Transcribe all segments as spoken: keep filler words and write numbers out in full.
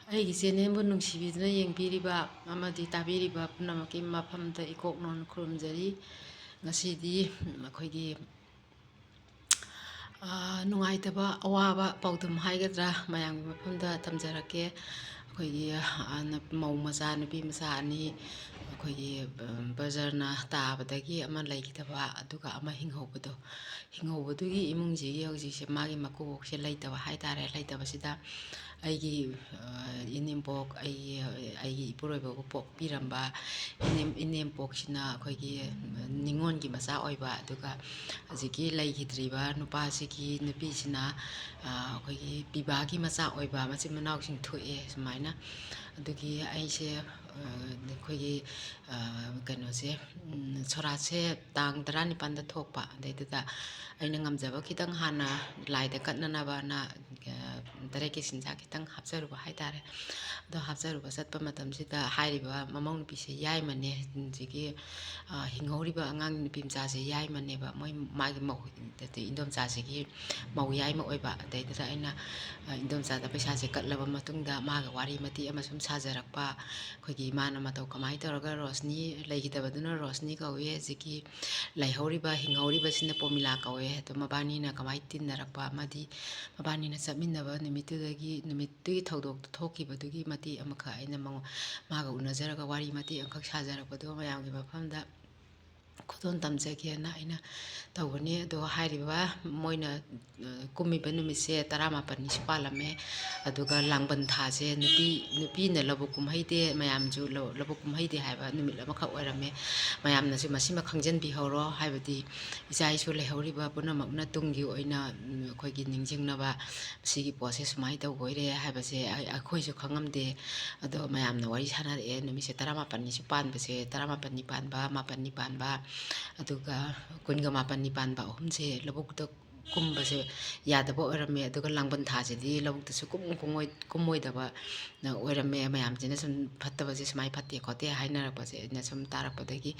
ꯑꯩꯒꯤ ꯆꯦꯅꯦꯜꯕꯨ ꯅꯨꯡꯁꯤꯕꯤꯗꯨꯅ ꯌꯦꯡꯕꯤꯔꯤꯕ ꯑꯃꯗꯤ ꯇꯥꯕꯤꯔꯤꯕ ꯄꯨꯝꯅꯃꯛꯀꯤ ꯃꯐꯝꯗ ꯏꯀꯣꯛ ꯅꯣꯟ ꯈꯨꯔꯨꯝꯖꯔꯤ꯫ ꯉꯁꯤꯗꯤ ꯑꯩꯈꯣꯏꯒꯤ, ꯑꯥ, ꯅꯨꯡꯉꯥꯏꯇꯕ, ꯑꯋꯥꯕ ꯄꯥꯎꯗꯝ ꯍꯥꯏꯒꯗ꯭ꯔꯥ, ꯃꯌꯥꯝꯒꯤ ꯃꯐꯝꯗ ꯊꯝꯖꯔꯛꯀꯦ꯫ ꯑꯩꯈꯣꯏꯒꯤ, ꯑꯥ, ꯅꯨꯞ-, ꯃꯧ ꯃꯆꯥ, ꯅꯨꯄꯤ ꯃꯆꯥ ꯑꯅꯤ ꯑꯩꯈꯣꯏꯒꯤ, ꯑꯥ, ꯕꯖꯔꯅ ꯇꯥꯕꯗꯒꯤ ꯑꯃ ꯂꯩꯈꯤꯗꯕ, ꯑꯗꯨꯒ ꯑꯃ ꯍꯤꯡꯍꯧꯕꯗꯣ, ꯍꯤꯡꯍꯧꯕꯗꯨꯒꯤ ꯏꯃꯨꯡꯁꯤꯒꯤ ꯍꯧꯖꯤꯛꯁꯦ ꯃꯥꯒꯤ ꯃꯀꯨꯕꯣꯛꯁꯦ ꯂꯩꯇꯕ ꯍꯥꯏꯇꯥꯔꯦ꯫ ꯂꯩꯇꯕꯁꯤꯗ ꯑꯩꯒꯤ, ꯑ, ꯏꯅꯦꯝꯄꯣꯛ, ꯑꯩꯒꯤ, ꯑꯩꯒꯤ ꯏꯄꯨꯔꯣꯏꯕꯕꯨ ꯄꯣꯛꯄꯤꯔꯝꯕ ꯏꯅꯦꯝ-, ꯏꯅꯦꯝꯄꯣꯛꯁꯤꯅ ꯑꯩꯈꯣꯏꯒꯤ ꯅꯤꯉꯣꯜꯒꯤ ꯃꯆꯥ ꯑꯣꯏꯕ, ꯑꯗꯨꯒ ꯍꯧꯖꯤꯛꯀꯤ ꯂꯩꯈꯤꯗ꯭ꯔꯤꯕ ꯅꯨꯄꯥꯁꯤꯒꯤ ꯅꯨꯄꯤꯁꯤꯅ, ꯑ, ꯑꯩꯈꯣꯏꯒꯤ ꯄꯤꯕꯥꯒꯤ ꯃꯆꯥ ꯑꯣꯏꯕ, ꯃꯆꯤꯟ ꯃꯅꯥꯎꯁꯤꯡ ꯊꯣꯛꯑꯦ ꯁꯨꯃꯥꯏꯅ꯫ ꯑꯗꯨꯒꯤ ꯑꯩꯁꯦ, ꯑ, ꯑꯩꯈꯣꯏꯒꯤ, ꯑ, ꯀꯩꯅꯣꯁꯦ, ꯎꯝ, ꯁꯣꯔꯥꯠꯁꯦ ꯇꯥꯡ ꯇꯔꯥꯅꯤꯄꯥꯟꯗ ꯊꯣꯛꯄ꯫ ꯑꯗꯩꯗꯨꯗ ꯑꯩꯅ ꯉꯝꯖꯕ ꯈꯤꯇꯪ ꯍꯥꯟꯅ ꯂꯥꯏꯗ ꯀꯠꯅꯅꯕꯅ, ꯑ, ꯇꯔꯦꯠꯀꯤ ꯆꯤꯟꯖꯥꯛ ꯈꯤꯇꯪ ꯍꯥꯞꯆꯔꯨꯕ ꯍꯥꯏꯇꯥꯔꯦ꯫ ꯑꯗꯣ ꯍꯥꯞꯆꯔꯨꯕ ꯆꯠꯄ ꯃꯇꯝꯁꯤꯗ ꯍꯥꯏꯔꯤꯕ ꯃꯃꯧ ꯅꯨꯄꯤꯁꯦ ꯌꯥꯏꯃꯅꯦ, ꯍꯧꯖꯤꯛꯀꯤ, ꯑ, ꯍꯤꯡꯍꯧꯔꯤꯕ ꯑꯉꯥꯡ ꯅꯨꯄꯤ ꯃꯆꯥꯁꯦ ꯌꯥꯏꯃꯅꯦꯕ꯫ ꯃꯣꯏ, ꯃꯥꯒꯤ ꯃꯧ, ꯅꯠꯇꯦ, ꯏꯟꯗꯣꯝꯆꯥꯁꯤꯒꯤ ꯃꯧ ꯌꯥꯏꯃ ꯑꯣꯏꯕ꯫ ꯑꯗꯩꯗꯨꯗ ꯑꯩꯅ, ꯑ, ꯏꯟꯗꯣꯝꯆꯥꯗ ꯄꯩꯁꯥꯁꯦ ꯀꯠꯂꯕ ꯃꯇꯨꯡꯗ ꯃꯥꯒ ꯋꯥꯔꯤ ꯃꯇꯦꯛ ꯑꯃ ꯁꯨꯝ ꯁꯥꯖꯔꯛꯄ꯫ ꯑꯩꯈꯣꯏꯒꯤ ꯏꯃꯥꯅ ꯃꯇꯧ ꯀꯃꯥꯏꯅ ꯇꯧꯔꯒ ꯔꯣꯁꯅꯤ ꯂꯩꯈꯤꯗꯕꯗꯨꯅ ꯔꯣꯁꯅꯤ ꯀꯧꯏ, ꯍꯧꯖꯤꯛꯀꯤ ꯂꯩꯍꯧꯔꯤꯕ, ꯍꯤꯡꯍꯧꯔꯤꯕꯁꯤꯅ ꯄꯣꯃꯤꯂꯥ ꯀꯧꯋꯦ꯫ ꯑꯗꯣ ꯃꯕꯥꯅꯤꯅ ꯀꯃꯥꯏꯅ ꯇꯤꯟꯅꯔꯛꯄ ꯑꯃꯗꯤ ꯃꯕꯥꯅꯤꯅ ꯆꯠꯃꯤꯟꯅꯕ ꯅꯨꯃꯤꯠꯇꯨꯗꯒꯤ, ꯅꯨꯃꯤꯠꯇꯨꯒꯤ ꯊꯧꯗꯣꯛꯇꯨ ꯊꯣꯛꯈꯤꯕꯗꯨꯒꯤ ꯃꯇꯦꯛ ꯑꯃꯈꯛ ꯑꯩꯅ ꯃꯉꯣ-, ꯃꯥꯒ ꯎꯅꯖꯔꯒ ꯋꯥꯔꯤ ꯃꯇꯦꯛ ꯑꯃꯈꯛ ꯁꯥꯖꯔꯛꯄꯗꯣ ꯃꯌꯥꯝꯒꯤ ꯃꯐꯝꯗ ꯈꯨꯗꯣꯜ ꯇꯝꯖꯒꯦꯅ ꯑꯩꯅ ꯇꯧꯕꯅꯤ꯫ ꯑꯗꯣ ꯍꯥꯏꯔꯤꯕ ꯃꯣꯏꯅ, ꯑ, ꯀꯨꯝꯃꯤꯕ ꯅꯨꯃꯤꯠꯁꯦ ꯇꯔꯥꯃꯥꯄꯟꯅꯤꯁꯨ ꯄꯥꯜꯂꯝꯃꯦ꯫ ꯑꯗꯨꯒ ꯂꯥꯡꯕꯟ ꯊꯥꯁꯦ ꯅꯨꯄꯤ, ꯅꯨꯄꯤꯅ ꯂꯧꯕꯨꯛ ꯀꯨꯝꯍꯩꯗꯦ, ꯃꯌꯥꯝꯁꯨ ꯂꯧ-, ꯂꯧꯕꯨꯛ ꯀꯨꯝꯍꯩꯗꯦ ꯍꯥꯏꯕ ꯅꯨꯃꯤꯠ ꯑꯃꯈꯛ ꯑꯣꯏꯔꯝꯃꯦ꯫ ꯃꯌꯥꯝꯅꯁꯨ ꯃꯁꯤꯃ ꯈꯪꯖꯤꯟꯕꯤꯍꯧꯔꯣ, ꯍꯥꯏꯕꯗꯤ ꯏꯆꯥ ꯏꯁꯨ ꯂꯩꯍꯧꯔꯤꯕ ꯄꯨꯝꯅꯃꯛꯅ ꯇꯨꯡꯒꯤ ꯑꯣꯏꯅ, ꯎꯝ, ꯑꯩꯈꯣꯏꯒꯤ ꯅꯤꯡꯁꯤꯡꯅꯕ ꯁꯤꯒꯤ ꯄꯣꯠꯁꯦ ꯁꯨꯃꯥꯏꯅ ꯇꯧꯕ ꯑꯣꯏꯔꯦ ꯍꯥꯏꯕꯁꯦ ꯑꯩ-, ꯑꯩꯈꯣꯏꯁꯨ ꯈꯪꯉꯝꯗꯦ꯫ ꯑꯗꯣ ꯃꯌꯥꯝꯅ ꯋꯥꯔꯤ ꯁꯥꯟꯅꯔꯛꯑꯦ, ꯅꯨꯃꯤꯠꯁꯦ ꯇꯔꯥꯃꯥꯄꯟꯅꯤꯁꯨ ꯄꯥꯟꯕꯁꯦ, ꯇꯔꯥꯃꯥꯄꯟꯅꯤ ꯄꯥꯟꯕ, ꯃꯥꯄꯟꯅꯤ ꯄꯥꯟꯕ, ꯑꯗꯨꯒ ꯀꯨꯟꯒ ꯃꯥꯄꯟꯅꯤ ꯄꯥꯟꯕ ꯑꯍꯨꯝꯁꯦ ꯂꯧꯕꯨꯛꯇ ꯀꯨꯝꯕꯁꯦ ꯌꯥꯗꯕ ꯑꯣꯏꯔꯝꯃꯦ꯫ ꯑꯗꯨꯒ ꯂꯥꯡꯕꯟ ꯊꯥꯁꯤꯗꯤ ꯂꯧꯕꯨꯛꯇꯁꯨ ꯀꯨꯝ ꯀꯨꯝꯃꯣꯏ-, ꯀꯨꯝꯃꯣꯏꯗꯕ ꯑꯣꯏꯔꯝꯃꯦ꯫ ꯃꯌꯥꯝꯁꯤꯅ ꯁꯨꯝ ꯐꯠꯇꯕꯁꯦ ꯁꯨꯃꯥꯏꯅ ꯐꯠꯇꯦ ꯈꯣꯠꯇꯦ ꯍꯥꯏꯅꯔꯛꯄꯁꯦ ꯑꯩꯅ ꯁꯨꯝ ꯇꯥꯔꯛꯄꯗꯒꯤ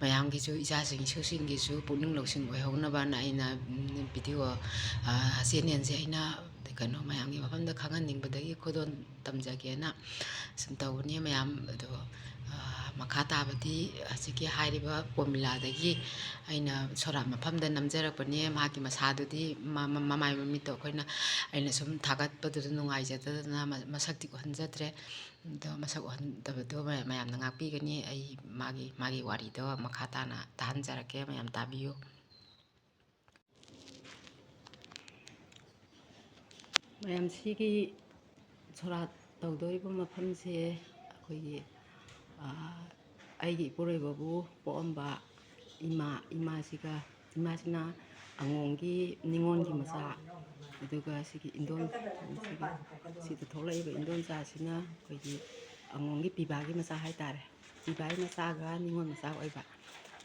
ꯃꯌꯥꯝꯒꯤꯁꯨ, ꯏꯆꯥꯁꯤꯡ ꯏꯁꯨꯁꯤꯡꯒꯤꯁꯨ ꯄꯨꯛꯅꯤꯡ ꯂꯧꯁꯤꯡ ꯑꯣꯏꯍꯧꯅꯕꯅ ꯑꯩꯅ, ꯎꯝ, ꯚꯤꯗꯤꯑꯣ, ꯑ, ꯆꯦꯅꯦꯜꯁꯦ ꯑꯩꯅ, ꯀꯩꯅꯣ, ꯃꯌꯥꯝꯒꯤ ꯃꯐꯝꯗ ꯈꯪꯍꯟꯅꯤꯡꯕꯗꯒꯤ ꯈꯨꯗꯣꯜ ꯇꯝꯖꯒꯦꯅ ꯁꯨꯝ ꯇꯧꯕꯅꯤ ꯃꯌꯥꯝ꯫ ꯑꯗꯣ, ꯑ, ꯃꯈꯥ ꯇꯥꯕꯗꯤ ꯍꯧꯖꯤꯛꯀꯤ ꯍꯥꯏꯔꯤꯕ ꯄꯣꯃꯤꯂꯥꯗꯒꯤ ꯑꯩꯅ ꯁꯣꯔꯥꯠ ꯃꯐꯝꯗ ꯅꯝꯖꯔꯛꯄꯅꯦ꯫ ꯃꯍꯥꯛꯀꯤ ꯃꯁꯥꯗꯨꯗꯤ ꯃ-, ꯃ-, ꯃꯃꯥꯏ ꯃꯃꯤꯠꯇꯣ ꯑꯩꯈꯣꯏꯅ, ꯑꯩꯅ ꯁꯨꯝ ꯊꯥꯒꯠꯄꯗꯨꯗ ꯅꯨꯡꯉꯥꯏꯖꯗꯗꯅ ꯃ-, ꯃꯁꯛꯇꯤ ꯎꯍꯟꯖꯗ꯭ꯔꯦ꯫ ꯑꯗꯣ ꯃꯁꯛ ꯎꯍꯟꯗꯕꯗꯣ ꯃ-, ꯃꯌꯥꯝꯅ ꯉꯥꯛꯄꯤꯒꯅꯤ꯫ ꯑꯩ ꯃꯥꯒꯤ, ꯃꯥꯒꯤ ꯋꯥꯔꯤꯗꯣ ꯃꯈꯥ ꯇꯥꯅ ꯇꯥꯍꯟꯖꯔꯛꯀꯦ, ꯃꯌꯥꯝ ꯇꯥꯕꯤꯌꯨ꯫ ꯃꯌꯥꯝ, ꯁꯤꯒꯤ ꯁꯣꯔꯥꯠ ꯇꯧꯗꯧꯔꯤꯕ ꯃꯐꯝꯁꯦ ꯑꯩꯈꯣꯏꯒꯤ, ꯑꯥ, ꯑꯩꯒꯤ ꯏꯄꯨꯔꯣꯏꯕꯕꯨ ꯄꯣꯛꯑꯝꯕ ꯏꯃꯥ, ꯏꯃꯥꯁꯤꯒ, ꯏꯃꯥꯁꯤꯅ ꯑꯉꯣꯝꯒꯤ ꯅꯤꯉꯣꯜꯒꯤ ꯃꯆꯥ, ꯑꯗꯨꯒ ꯁꯤꯒꯤ ꯏꯟꯗꯣꯝ-, ꯁꯤꯒꯤ, ꯁꯤꯗ ꯊꯣꯛꯂꯛꯏꯕ ꯏꯟꯗꯣꯝꯆꯥꯁꯤꯅ ꯑꯩꯈꯣꯏꯒꯤ ꯑꯉꯣꯝꯒꯤ ꯄꯤꯕꯥꯒꯤ ꯃꯆꯥ ꯍꯥꯏꯇꯥꯔꯦ꯫ ꯄꯤꯕꯥꯒꯤ ꯃꯆꯥꯒ ꯅꯤꯉꯣꯜ ꯃꯆꯥ ꯑꯣꯏꯕ꯫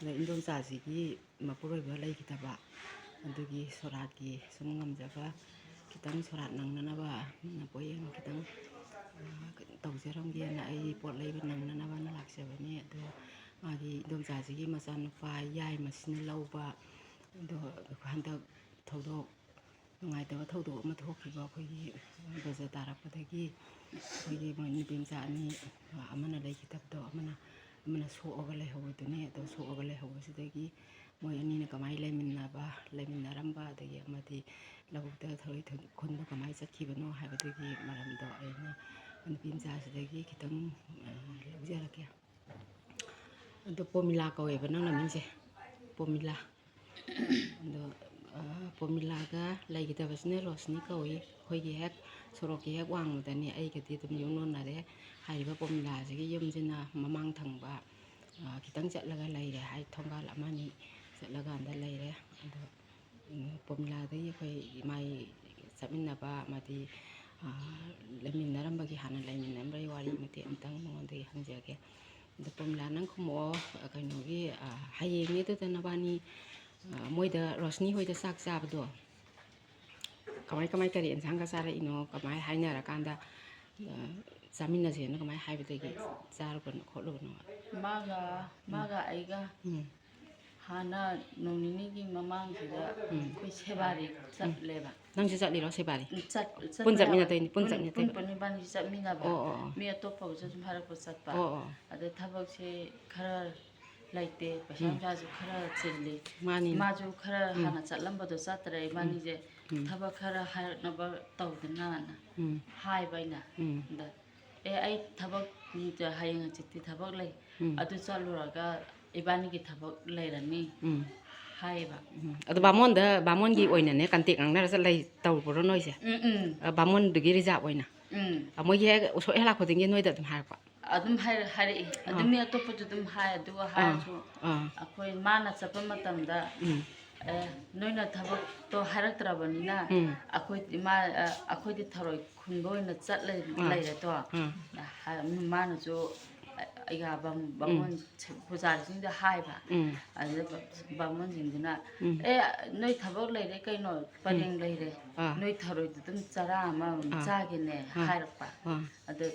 ꯑꯗ ꯏꯟꯗꯣꯝꯆꯥꯁꯤꯒꯤ ꯃꯄꯨꯔꯣꯏꯕ ꯂꯩꯈꯤꯗꯕ, ꯑꯗꯨꯒꯤ ꯁꯣꯔꯥꯠꯀꯤ ꯁꯨꯝ ꯉꯝꯖꯕ ꯈꯤꯇꯪ ꯁꯣꯔꯥꯠ ꯅꯪꯅꯅꯕ, ꯄꯣꯌꯦꯡ ꯈꯤꯇꯪ, ꯑ, ꯇꯧꯖꯔꯝꯒꯦꯅ ꯑꯩ ꯄꯣꯠ ꯂꯩꯕ ꯅꯪꯅꯅꯕꯅ ꯂꯥꯛꯆꯕꯅꯤ꯫ ꯑꯗꯣ ꯃꯥꯒꯤ ꯏꯟꯗꯣꯝꯆꯥꯁꯤꯒꯤ ꯃꯆꯥꯅꯨꯄꯥ ꯌꯥꯏꯃꯁꯤꯅ ꯂꯧꯕ, ꯑꯗꯣ ꯍꯟꯗꯛ ꯊꯧꯗꯣꯛ, ꯅꯨꯡꯉꯥꯏꯇꯕ ꯊꯧꯗꯣꯛ ꯑꯃ ꯊꯣꯛꯈꯤꯕ, ꯑꯩꯈꯣꯏꯒꯤ ꯕꯖꯥꯔ ꯇꯥꯔꯛꯄꯗꯒꯤ ꯑꯩꯈꯣꯏꯒꯤ ꯃꯣꯏ ꯅꯨꯄꯤ ꯃꯆꯥ ꯑꯅꯤ, ꯑꯃꯅ ꯂꯩꯈꯤꯗꯕꯗꯣ, ꯑꯃꯅ, ꯑꯃꯅ ꯁꯣꯛꯑꯒ ꯂꯩꯍꯧꯕꯗꯨꯅꯤ꯫ ꯑꯗꯣ ꯁꯣꯛꯑꯒ ꯂꯩꯍꯧꯕꯁꯤꯗꯒꯤ ꯃꯣꯏ ꯑꯅꯤꯅ ꯀꯃꯥꯏꯅ ꯂꯩꯃꯤꯟꯅꯕ, ꯂꯩꯃꯤꯟꯅꯔꯝꯕ, ꯑꯗꯒꯤ ꯑꯃꯗꯤ ꯂꯧꯕꯨꯛꯇ ꯊꯔꯣꯏ ꯊꯨ-, ꯈꯨꯟꯕ ꯀꯃꯥꯏꯅ ꯆꯠꯈꯤꯕꯅꯣ ꯍꯥꯏꯕꯗꯨꯒꯤ ꯃꯔꯝꯗꯣ ꯑꯩꯅ ꯅꯨꯄꯤ ꯃꯆꯥꯁꯤꯗꯒꯤ ꯈꯤꯇꯪ, ꯑ, ꯂꯧꯖꯔꯛꯀꯦ꯫ ꯑꯗꯣ ꯄꯣꯃꯤꯂꯥ ꯀꯧꯋꯦꯕ ꯅꯪ ꯃꯃꯤꯡꯁꯦ, ꯄꯣꯃꯤꯂꯥ꯫ ꯑꯗꯣ, ꯑ, ꯄꯣꯃꯤꯂꯥꯒ ꯂꯩꯈꯤꯗꯕꯁꯤꯅ ꯔꯣꯁꯅꯤ ꯀꯧꯏ꯫ ꯑꯩꯈꯣꯏꯒꯤ ꯍꯦꯛ ꯁꯣꯔꯣꯛꯀꯤ ꯍꯦꯛ ꯋꯥꯡꯃꯗꯅꯤ, ꯑꯩꯒꯗꯤ ꯑꯗꯨꯝ ꯌꯨꯝꯂꯣꯟꯅꯔꯦ꯫ ꯍꯥꯏꯔꯤꯕ ꯄꯣꯃꯤꯂꯥꯁꯤꯒꯤ ꯌꯨꯝꯁꯤꯅ ꯃꯃꯥꯡ ꯊꯪꯕ, ꯑ, ꯈꯤꯇꯪ ꯆꯠꯂꯒ ꯂꯩꯔꯦ ꯍꯥꯏ, ꯊꯣꯡꯒꯥꯜ ꯑꯃꯅꯤ ꯆꯠꯂꯀꯥꯟꯗ ꯂꯩꯔꯦ꯫ ꯑꯗꯣ, ꯎꯝ, ꯄꯣꯃꯤꯂꯥꯗꯒꯤ ꯑꯩꯈꯣꯏ ꯃꯥꯏ ꯆꯠꯃꯤꯟꯅꯕ ꯑꯃꯗꯤ, ꯑ, ꯂꯩꯃꯤꯟꯅꯔꯝꯕꯒꯤ, ꯍꯥꯟꯅ ꯂꯩꯃꯤꯟꯅꯔꯝꯕꯒꯤ ꯋꯥꯔꯤ ꯃꯇꯦꯛ ꯑꯃꯇꯪ ꯅꯉꯣꯟꯗꯒꯤ ꯍꯪꯖꯒꯦ꯫ ꯑꯗꯣ ꯄꯣꯃꯤꯂꯥ, ꯅꯪ ꯈꯨꯝꯃꯛꯑꯣ, ꯑ, ꯀꯩꯅꯣꯒꯤ, ꯑ, ꯍꯌꯦꯡꯅꯦ ꯑꯗꯨꯗ ꯅꯕꯥꯅꯤ, ꯑ, ꯃꯣꯏꯗ, ꯔꯣꯁꯅꯤ ꯍꯣꯏꯗ ꯆꯥꯛ ꯆꯥꯕꯗꯣ ꯀꯃꯥꯏ ꯀꯃꯥꯏ, ꯀꯔꯤ ꯑꯦꯟꯁꯥꯡꯒ ꯆꯥꯔꯛꯏꯅꯣ? ꯀꯃꯥꯏ ꯍꯥꯏꯅꯔꯀꯥꯟꯗ, ꯑ, ꯆꯥꯃꯤꯟꯅꯁꯦꯅ ꯀꯃꯥꯏ ꯍꯥꯏꯕꯗꯒꯤ ꯆꯥꯔꯨꯕꯅꯣ ꯈꯣꯠꯂꯨꯕꯅꯣ? ꯃꯥꯒ, ꯎꯝ꯫ ꯃꯥꯒ ꯑꯩꯒ ꯎꯝ꯫ ꯍꯥꯟꯅ ꯅꯣꯡ ꯅꯤꯅꯤꯒꯤ ꯃꯃꯥꯡꯁꯤꯗ ꯎꯝ꯫ ꯑꯩꯈꯣꯏ ꯁꯦꯕꯥꯔꯤ ꯎꯝ꯫ ꯆꯠꯂꯦꯕ꯫ ꯅꯪꯁꯨ ꯆꯠꯂꯤꯔꯣ ꯁꯦꯕꯥꯔꯤ? ꯎꯝ, ꯆꯠ- ꯆꯠꯄ ꯄꯨꯟ ꯆꯠꯃꯤꯟꯅꯗꯣꯏꯅꯤ, ꯌꯥꯎꯋꯦ꯫ ꯄꯨꯟ ꯄꯨꯟ- ꯆꯠꯃꯤꯟꯅꯗꯣꯏꯕ꯫ ꯄꯨꯟ ꯄꯨꯟ ꯏꯕꯥꯅꯤ ꯆꯠꯃꯤꯟꯅꯕ꯫ ꯑꯣ, ꯑꯣ, ꯑꯣ꯫ ꯃꯤ ꯑꯇꯣꯞꯄꯒꯁꯨ ꯑꯗꯨꯝ ꯍꯥꯏꯔꯛꯄ ꯆꯠꯄ꯫ ꯑꯣ, ꯑꯣ, ꯑꯣ꯫ ꯑꯗ ꯊꯕꯛꯁꯦ ꯈꯔ ꯂꯩꯇꯦ, ꯄꯩꯁꯥ ꯎꯝ꯫ ꯅꯨꯡꯁꯥꯁꯨ ꯈꯔ ꯆꯤꯜꯂꯤ꯫ ꯃꯥꯅꯤ꯫ ꯃꯥꯁꯨ ꯈꯔ ꯎꯝ꯫ ꯍꯥꯟꯅ ꯆꯠꯂꯝꯕꯗꯣ ꯆꯠꯇ꯭ꯔꯦ, ꯎꯝ꯫ ꯏꯕꯥꯅꯤꯁꯦ ꯎꯝ꯫ ꯊꯕꯛ ꯈꯔ ꯍꯥꯏꯔꯛꯅꯕ ꯇꯧꯗꯅꯅ ꯎꯝ꯫ ꯍꯥꯏꯕ ꯑꯩꯅ꯫ ꯎꯝ꯫ ꯑꯗ, "ꯑꯦ, ꯑꯩ ꯊꯕꯛ, ꯎꯝ, ꯍꯌꯦꯡ ꯍꯪꯆꯤꯠꯇꯤ ꯊꯕꯛ ꯂꯩ, ꯎꯝ꯫ ꯑꯗꯨ ꯆꯠꯂꯨꯔꯒ ꯏꯕꯥꯅꯤꯒꯤ ꯊꯕꯛ ꯂꯩꯔꯅꯤ", ꯎꯝ꯫ ꯍꯥꯏꯌꯦꯕ꯫ ꯎꯝ꯫ ꯑꯗꯣ ꯕꯥꯃꯣꯟꯗ, ꯕꯥꯃꯣꯟꯒꯤ ꯑꯣꯏꯅꯅꯦ contact ꯉꯥꯡꯅꯔ ꯆꯠ-, ꯂꯩ-, ꯇꯧꯕ꯭ꯔꯣ ꯅꯣꯏꯁꯦ? ꯎꯝ, ꯎꯝ꯫ ꯑ, ꯕꯥꯃꯣꯟꯗꯨꯒꯤ reserve ꯑꯣꯏꯅ? ꯎꯝ꯫ ꯑ, ꯃꯣꯏꯒꯤ ꯍꯦꯛ ꯎꯁꯣꯞ ꯍꯦꯛ ꯂꯥꯛꯄꯗꯒꯤ ꯅꯣꯏꯗ ꯑꯗꯨꯝ ꯍꯥꯏꯔꯛꯄ? ꯑꯗꯨꯝ ꯍꯥꯏꯔ-, ꯍꯥꯏꯔꯛꯏ꯫ ꯑꯗꯨ ꯑꯥ꯫ ꯃꯤ ꯑꯇꯣꯞꯄꯁꯨ ꯑꯗꯨꯝ ꯍꯥꯏ, ꯑꯗꯨꯒ ꯑꯥ, ꯍꯥꯏꯔꯁꯨ ꯑꯥ꯫ ꯑꯩꯈꯣꯏ ꯃꯥꯅ ꯆꯠꯄ ꯃꯇꯝꯗ, ꯎꯝ꯫ "ꯑꯦ, ꯅꯣꯏꯅ ꯊꯕꯛꯇꯣ ꯍꯥꯏꯔꯛꯇ꯭ꯔꯕꯅꯤꯅ ꯎꯝ꯫ ꯑꯩꯈꯣꯏ ꯏꯃꯥ, ꯑ, ꯑꯩꯈꯣꯏꯗꯤ ꯊꯔꯣꯏ ꯈꯨꯟꯕ ꯑꯣꯏꯅ ꯆꯠꯂ ꯑꯥ꯫ ꯂꯩꯔꯦꯗꯣ", ꯑꯥ꯫ ꯍꯥꯏ-, ꯃꯥꯅꯁꯨ, ꯑ, ꯑꯩꯒ ꯕꯥꯝ-, ꯎꯝ꯫ ꯕꯥꯃꯣꯟ ꯄꯨꯖꯥꯔꯤꯁꯤꯡꯗ ꯍꯥꯏꯕ꯫ ꯎꯝ꯫ ꯑꯗꯨꯗ ꯕꯥ-, ꯕꯥꯃꯣꯟꯁꯤꯡꯗꯨꯅ, ꯎꯝ꯫ "ꯑꯦ, ꯅꯣꯏ ꯊꯕꯛ ꯂꯩꯔꯦ ꯀꯩꯅꯣ, ꯎꯝ꯫ ꯄꯔꯦꯡ ꯂꯩꯔꯦ, ꯑꯥ꯫ ꯅꯣꯏ ꯊꯔꯣꯏꯗꯨ ꯑꯗꯨꯝ ꯆꯔꯥ ꯑꯃ ꯑꯥ꯫ ꯆꯥꯒꯦꯅꯦ", ꯑꯥ꯫ ꯍꯥꯏꯔꯛꯄ꯫ ꯑꯥ꯫ ꯑꯗ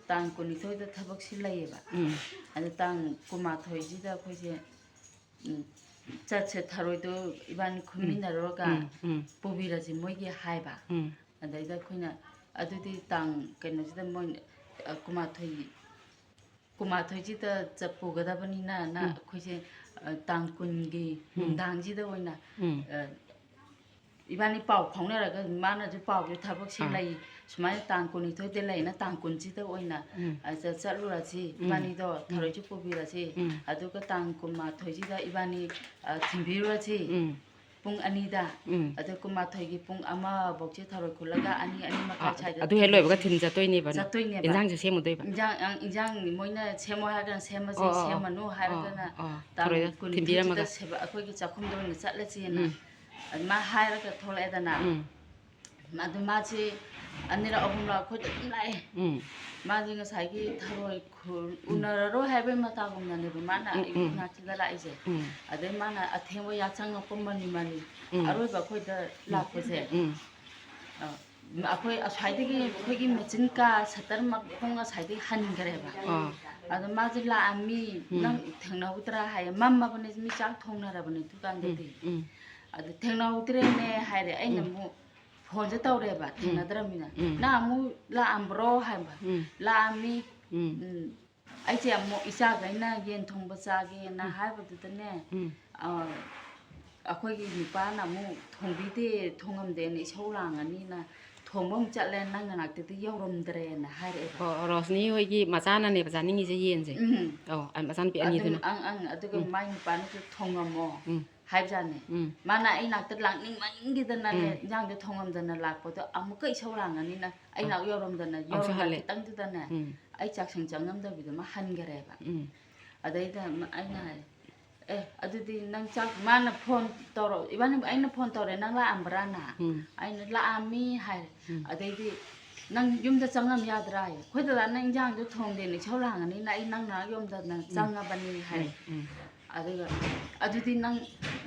ꯇꯥꯡ ꯀꯨꯟꯅꯤꯊꯣꯏꯗ ꯊꯕꯛꯁꯤ ꯂꯩꯌꯦꯕ꯫ ꯎꯝ꯫ ꯑꯗ ꯇꯥꯡ ꯀꯨꯟꯃꯥꯊꯣꯏꯁꯤꯗ ꯑꯩꯈꯣꯏꯁꯦ, ꯎꯝ, ꯆꯠꯁꯦ, ꯊꯔꯣꯏꯗꯣ ꯏꯕꯥꯅꯤ ꯎꯝ꯫ ꯈꯨꯟꯃꯤꯟꯅꯔꯨꯔꯒ ꯎꯝ, ꯎꯝ꯫ ꯄꯨꯕꯤꯔꯁꯤ ꯃꯣꯏꯒꯤ ꯍꯥꯏꯕ꯫ ꯎꯝ꯫ ꯑꯗꯩꯗ ꯑꯩꯈꯣꯏꯅ ꯑꯗꯨꯗꯤ ꯇꯥꯡ ꯀꯩꯅꯣꯁꯤꯗ ꯃꯣꯏ, ꯑ, ꯀꯨꯟꯃꯥꯊꯣꯏ, ꯀꯨꯟꯃꯥꯊꯣꯏꯁꯤꯗ ꯆꯠ-, ꯄꯨꯒꯗꯕꯅꯤꯅꯅ ꯎꯝ꯫ ꯑꯩꯈꯣꯏꯁꯦ, ꯑ, ꯇꯥꯡ ꯀꯨꯟꯒꯤ ꯎꯝ꯫ ꯅꯨꯡꯗꯥꯡꯁꯤꯗ ꯑꯣꯏꯅ, ꯎꯝ꯫ ꯑ, ꯏꯕꯥꯅꯤ ꯄꯥꯎ ꯐꯥꯎꯅꯔꯒ ꯃꯥꯅꯁꯨ ꯄꯥꯎꯁꯦ ꯊꯕꯛꯁꯤ ꯑꯥ꯫ ꯂꯩ, ꯁꯨꯃꯥꯏꯅ ꯇꯥꯡ ꯀꯨꯟꯅꯤꯊꯣꯏꯗ ꯂꯩꯅ ꯇꯥꯡ ꯀꯨꯟꯁꯤꯗ ꯑꯣꯏꯅ, ꯎꯝ꯫ ꯑ, ꯆ-, ꯆꯠꯂꯨꯔꯁꯤ, ꯎꯝ꯫ ꯏꯕꯥꯅꯤꯗꯣ ꯎꯝ꯫ ꯊꯔꯣꯏꯁꯨ ꯄꯨꯕꯤꯔꯁꯤ, ꯎꯝ꯫ ꯑꯗꯨꯒ ꯇꯥꯡ ꯀꯨꯟꯃꯥꯊꯣꯏꯁꯤꯗ ꯏꯕꯥꯅꯤ, ꯑ, ꯊꯤꯟꯕꯤꯔꯨꯔꯁꯤ꯫ ꯎꯝ꯫ ꯄꯨꯡ ꯑꯅꯤꯗ꯫ ꯎꯝ꯫ ꯑꯗꯨ ꯀꯨꯟꯃꯥꯊꯣꯏꯒꯤ ꯄꯨꯡ ꯑꯃ ꯐꯥꯎꯁꯦ ꯊꯔꯣꯏ ꯈꯨꯜꯂꯒ ꯑꯅꯤ, ꯑꯅꯤ ꯃꯈꯥꯏ ꯑꯥ, ꯁ꯭ꯋꯥꯏꯗ ꯑꯗꯨ ꯍꯦꯛ ꯂꯣꯏꯕꯒ ꯊꯤꯟ ꯆꯠꯇꯣꯏꯅꯦꯕ ꯅꯪ? ꯆꯠꯇꯣꯏꯅꯦꯕ꯫ ꯏꯟꯖꯥꯡꯁꯨ ꯁꯦꯝꯃꯨꯗꯣꯏꯕ? ꯏꯟꯖꯥꯡ, ꯑ, ꯏꯟꯖꯥꯡ ꯃꯣꯏꯅ ꯁꯦꯝꯃꯣ ꯍꯥꯏꯔꯒꯅ ꯁꯦꯝꯃꯁꯤ, ꯑꯣ, ꯑꯣ, ꯑꯣ꯫ ꯁꯦꯝꯃꯅꯨ ꯑꯣ, ꯍꯥꯏꯔꯒꯅ ꯑꯣ꯫ ꯇꯥꯡ ꯊꯔꯣꯏꯗꯣ ꯀꯨꯟꯅꯤꯊꯣꯏꯁꯤꯗ ꯊꯤꯟꯕꯤꯔꯝꯃꯒ? ꯁꯦꯕ-, ꯑꯩꯈꯣꯏꯒꯤ ꯆꯥꯛꯈꯨꯝꯗ ꯑꯣꯏꯅ ꯆꯠꯂꯁꯦꯅ ꯎꯝ꯫ ꯑꯗꯨꯃꯥꯏꯅ ꯍꯥꯏꯔꯒ ꯊꯣꯛꯂꯛꯑꯦꯗꯅ꯫ ꯎꯝ꯫ ꯑꯗꯨ ꯃꯥꯁꯦ ꯑꯅꯤꯔꯛ ꯑꯍꯨꯝꯂꯛ ꯑꯩꯈꯣꯏꯗ ꯑꯗꯨꯝ ꯂꯥꯛꯑꯦ꯫ ꯎꯝ꯫ ꯃꯥꯁꯦ ꯉꯁꯥꯏꯒꯤ ꯊꯔꯣꯏ ꯈꯨ-, ꯎꯝ꯫ ꯎꯅꯔꯔꯣꯏ ꯍꯥꯏꯕꯩ ꯃꯇꯥꯒꯨꯝꯅꯅꯦꯕ ꯃꯥꯅ ꯎꯝ, ꯑꯌꯨꯛ ꯎꯝ꯫ ꯉꯥꯛꯇꯗ ꯂꯥꯛꯏꯁꯦ꯫ ꯎꯝ꯫ ꯑꯗꯩ ꯃꯥꯅ ꯑꯊꯦꯡꯕ ꯌꯥꯆꯪꯉꯛꯄ ꯃꯅꯤ ꯃꯅꯤ ꯎꯝ꯫ ꯑꯔꯣꯏꯕ ꯑꯩꯈꯣꯏꯗ ꯎꯝ꯫ ꯂꯥꯛꯄꯁꯦ, ꯎꯝ꯫ ꯑ, ꯑꯩꯈꯣꯏ ꯑꯁ꯭ꯋꯥꯏꯗꯒꯤ ꯑꯩꯈꯣꯏꯒꯤ ꯃꯦꯆꯤꯟ ꯀꯥ ꯁꯇꯔ ꯃꯈꯣꯡ ꯑꯁ꯭ꯋꯥꯏꯗꯒꯤ ꯍꯟꯈ꯭ꯔꯦꯕ꯫ ꯑꯥ꯫ ꯑꯗꯣ ꯃꯥꯁꯦ ꯂꯥꯛꯑꯝꯃꯤ, ꯎꯝ꯫ "ꯅꯪ ꯊꯦꯡꯅꯍꯧꯗ꯭ꯔꯥ?" ꯍꯥꯏꯌꯦ꯫ ꯃꯝꯃꯕꯅꯦ, ꯃꯤ ꯆꯥꯛ ꯊꯣꯡꯅꯔꯕꯅꯦ ꯎꯝ, ꯗꯨꯀꯥꯟꯗꯗꯤ꯫ ꯎꯝ꯫ ꯑꯗꯨ ꯊꯦꯡꯅꯍꯧꯗ꯭ꯔꯦꯅꯦ ꯍꯥꯏꯔꯦ꯫ ꯑꯩꯅ ꯎꯝ꯫ ꯑꯃꯨꯛ ꯐꯣꯟꯁꯦ ꯇꯧꯔꯦꯕ, ꯊꯦꯡꯅꯗ꯭ꯔꯕꯅꯤꯅ꯫ ꯎꯝ꯫ "ꯅꯪ ꯑꯃꯨꯛ ꯂꯥꯛꯑꯝꯕ꯭ꯔꯣ?" ꯍꯥꯏꯕ꯫ ꯎꯝ꯫ "ꯂꯥꯛꯑꯝꯃꯤ꯫ ꯎꯝ꯫ ꯎꯝ, ꯑꯩꯁꯦ ꯑꯃꯨꯛ ꯏꯆꯥꯈꯩꯅ ꯌꯦꯟ ꯊꯣꯡꯕ ꯆꯥꯒꯦꯅ ꯎꯝ꯫ ꯍꯥꯏꯕꯗꯨꯗꯅꯦ, ꯎꯝ꯫ ꯑ, ꯑꯩꯈꯣꯏꯒꯤ ꯅꯨꯄꯥꯅ ꯑꯃꯨꯛ ꯊꯣꯡꯕꯤꯗꯦ, ꯊꯣꯡꯉꯝꯗꯦꯅ ꯏꯁꯧ ꯂꯥꯡꯉꯅꯤꯅ ꯊꯣꯡꯕ ꯑꯃꯨꯛ ꯆꯠꯂꯦ, ꯅꯪ ꯅꯅꯥꯛꯇꯗꯤ ꯌꯧꯔꯝꯗ꯭ꯔꯦꯅ" ꯍꯥꯏꯔꯛꯑꯦꯕ꯫ ꯑꯣ, ꯔꯣꯁꯅꯤ ꯍꯣꯏꯒꯤ ꯃꯆꯥꯅꯅꯦꯕ ꯆꯥꯅꯤꯡꯉꯤꯁꯦ ꯌꯦꯟꯁꯦ? ꯎꯝ꯫ ꯑꯧ, ꯑ, ꯃꯆꯥꯅꯨꯄꯤ ꯑꯗꯨꯝ, ꯑꯅꯤꯗꯨꯅ? ꯑꯪ, ꯑꯪ, ꯑꯗꯨꯒ ꯎꯝ꯫ ꯃꯥꯏ ꯅꯨꯄꯥꯅꯁꯨ ꯊꯣꯡꯉꯝꯃꯣ ꯎꯝ꯫ ꯍꯥꯏꯕꯖꯥꯠꯅꯦ꯫ ꯎꯝ꯫ ꯃꯥꯅ ꯑꯩ ꯅꯥꯛꯇ ꯂꯥꯛꯅꯤꯡꯃꯟꯒꯤꯗꯅꯅꯦ, ꯎꯝ꯫ ꯏꯟꯖꯥꯡꯗꯣ ꯊꯣꯡꯉꯝꯗꯅ ꯂꯥꯛꯄꯗꯣ ꯑꯃꯨꯛꯀ ꯏꯁꯧ ꯂꯥꯡꯉꯅꯤꯅ, ꯑꯩ ꯑꯥ꯫ ꯅꯥꯛ ꯌꯧꯔꯝꯗꯅ, ꯑꯃꯨꯛꯁꯨ ꯌꯧꯔꯝꯗꯅ ꯍꯜꯂꯦ꯫ ꯈꯤꯇꯪꯗꯨꯗꯅꯦ, ꯎꯝ꯫ ꯑꯩ ꯆꯥꯛꯁꯪ ꯆꯪꯉꯝꯗꯕꯤꯗ ꯃꯥ ꯍꯟꯈꯔꯦꯕ꯫ ꯎꯝ꯫ ꯑꯗꯩꯗ ꯃ-, ꯑꯩꯅ ꯍꯥꯏ, "ꯑꯦ, ꯑꯗꯨꯗꯤ ꯅꯪ ꯆꯥꯛ", ꯃꯥꯅ ꯐꯣꯟ ꯇꯧꯔꯛ-, ꯏꯕꯥꯅꯤ, ꯑꯩꯅ ꯐꯣꯟ ꯇꯧꯔꯦ, "ꯅꯪ ꯂꯥꯛꯑꯝꯕ꯭ꯔꯥꯅ?" ꯎꯝ꯫ ꯑꯩꯅ, "ꯂꯥꯛꯑꯝꯃꯤ" ꯍꯥꯏ꯫ ꯎꯝ꯫ ꯑꯗꯩꯗꯤ, "ꯅꯪ ꯌꯨꯝꯗ ꯆꯪꯉꯝ ꯌꯥꯗ꯭ꯔꯥ?" ꯍꯥꯏ꯫ "ꯑꯩꯈꯣꯏ ꯗꯗꯥꯅ ꯏꯟꯖꯥꯡꯗꯣ ꯊꯣꯡꯗꯦꯅ ꯏꯁꯧ ꯂꯥꯡꯉꯅꯤꯅ ꯑꯩ ꯅꯪ ꯅꯥꯛ ꯌꯧꯔꯝꯗꯅ ꯎꯝ꯫ ꯆꯪꯉꯕꯅꯤ" ꯍꯥꯏ꯫ ꯎꯝ, ꯎꯝ꯫ ꯑꯗꯨꯒ, "ꯑꯗꯨꯗꯤ ꯅꯪ,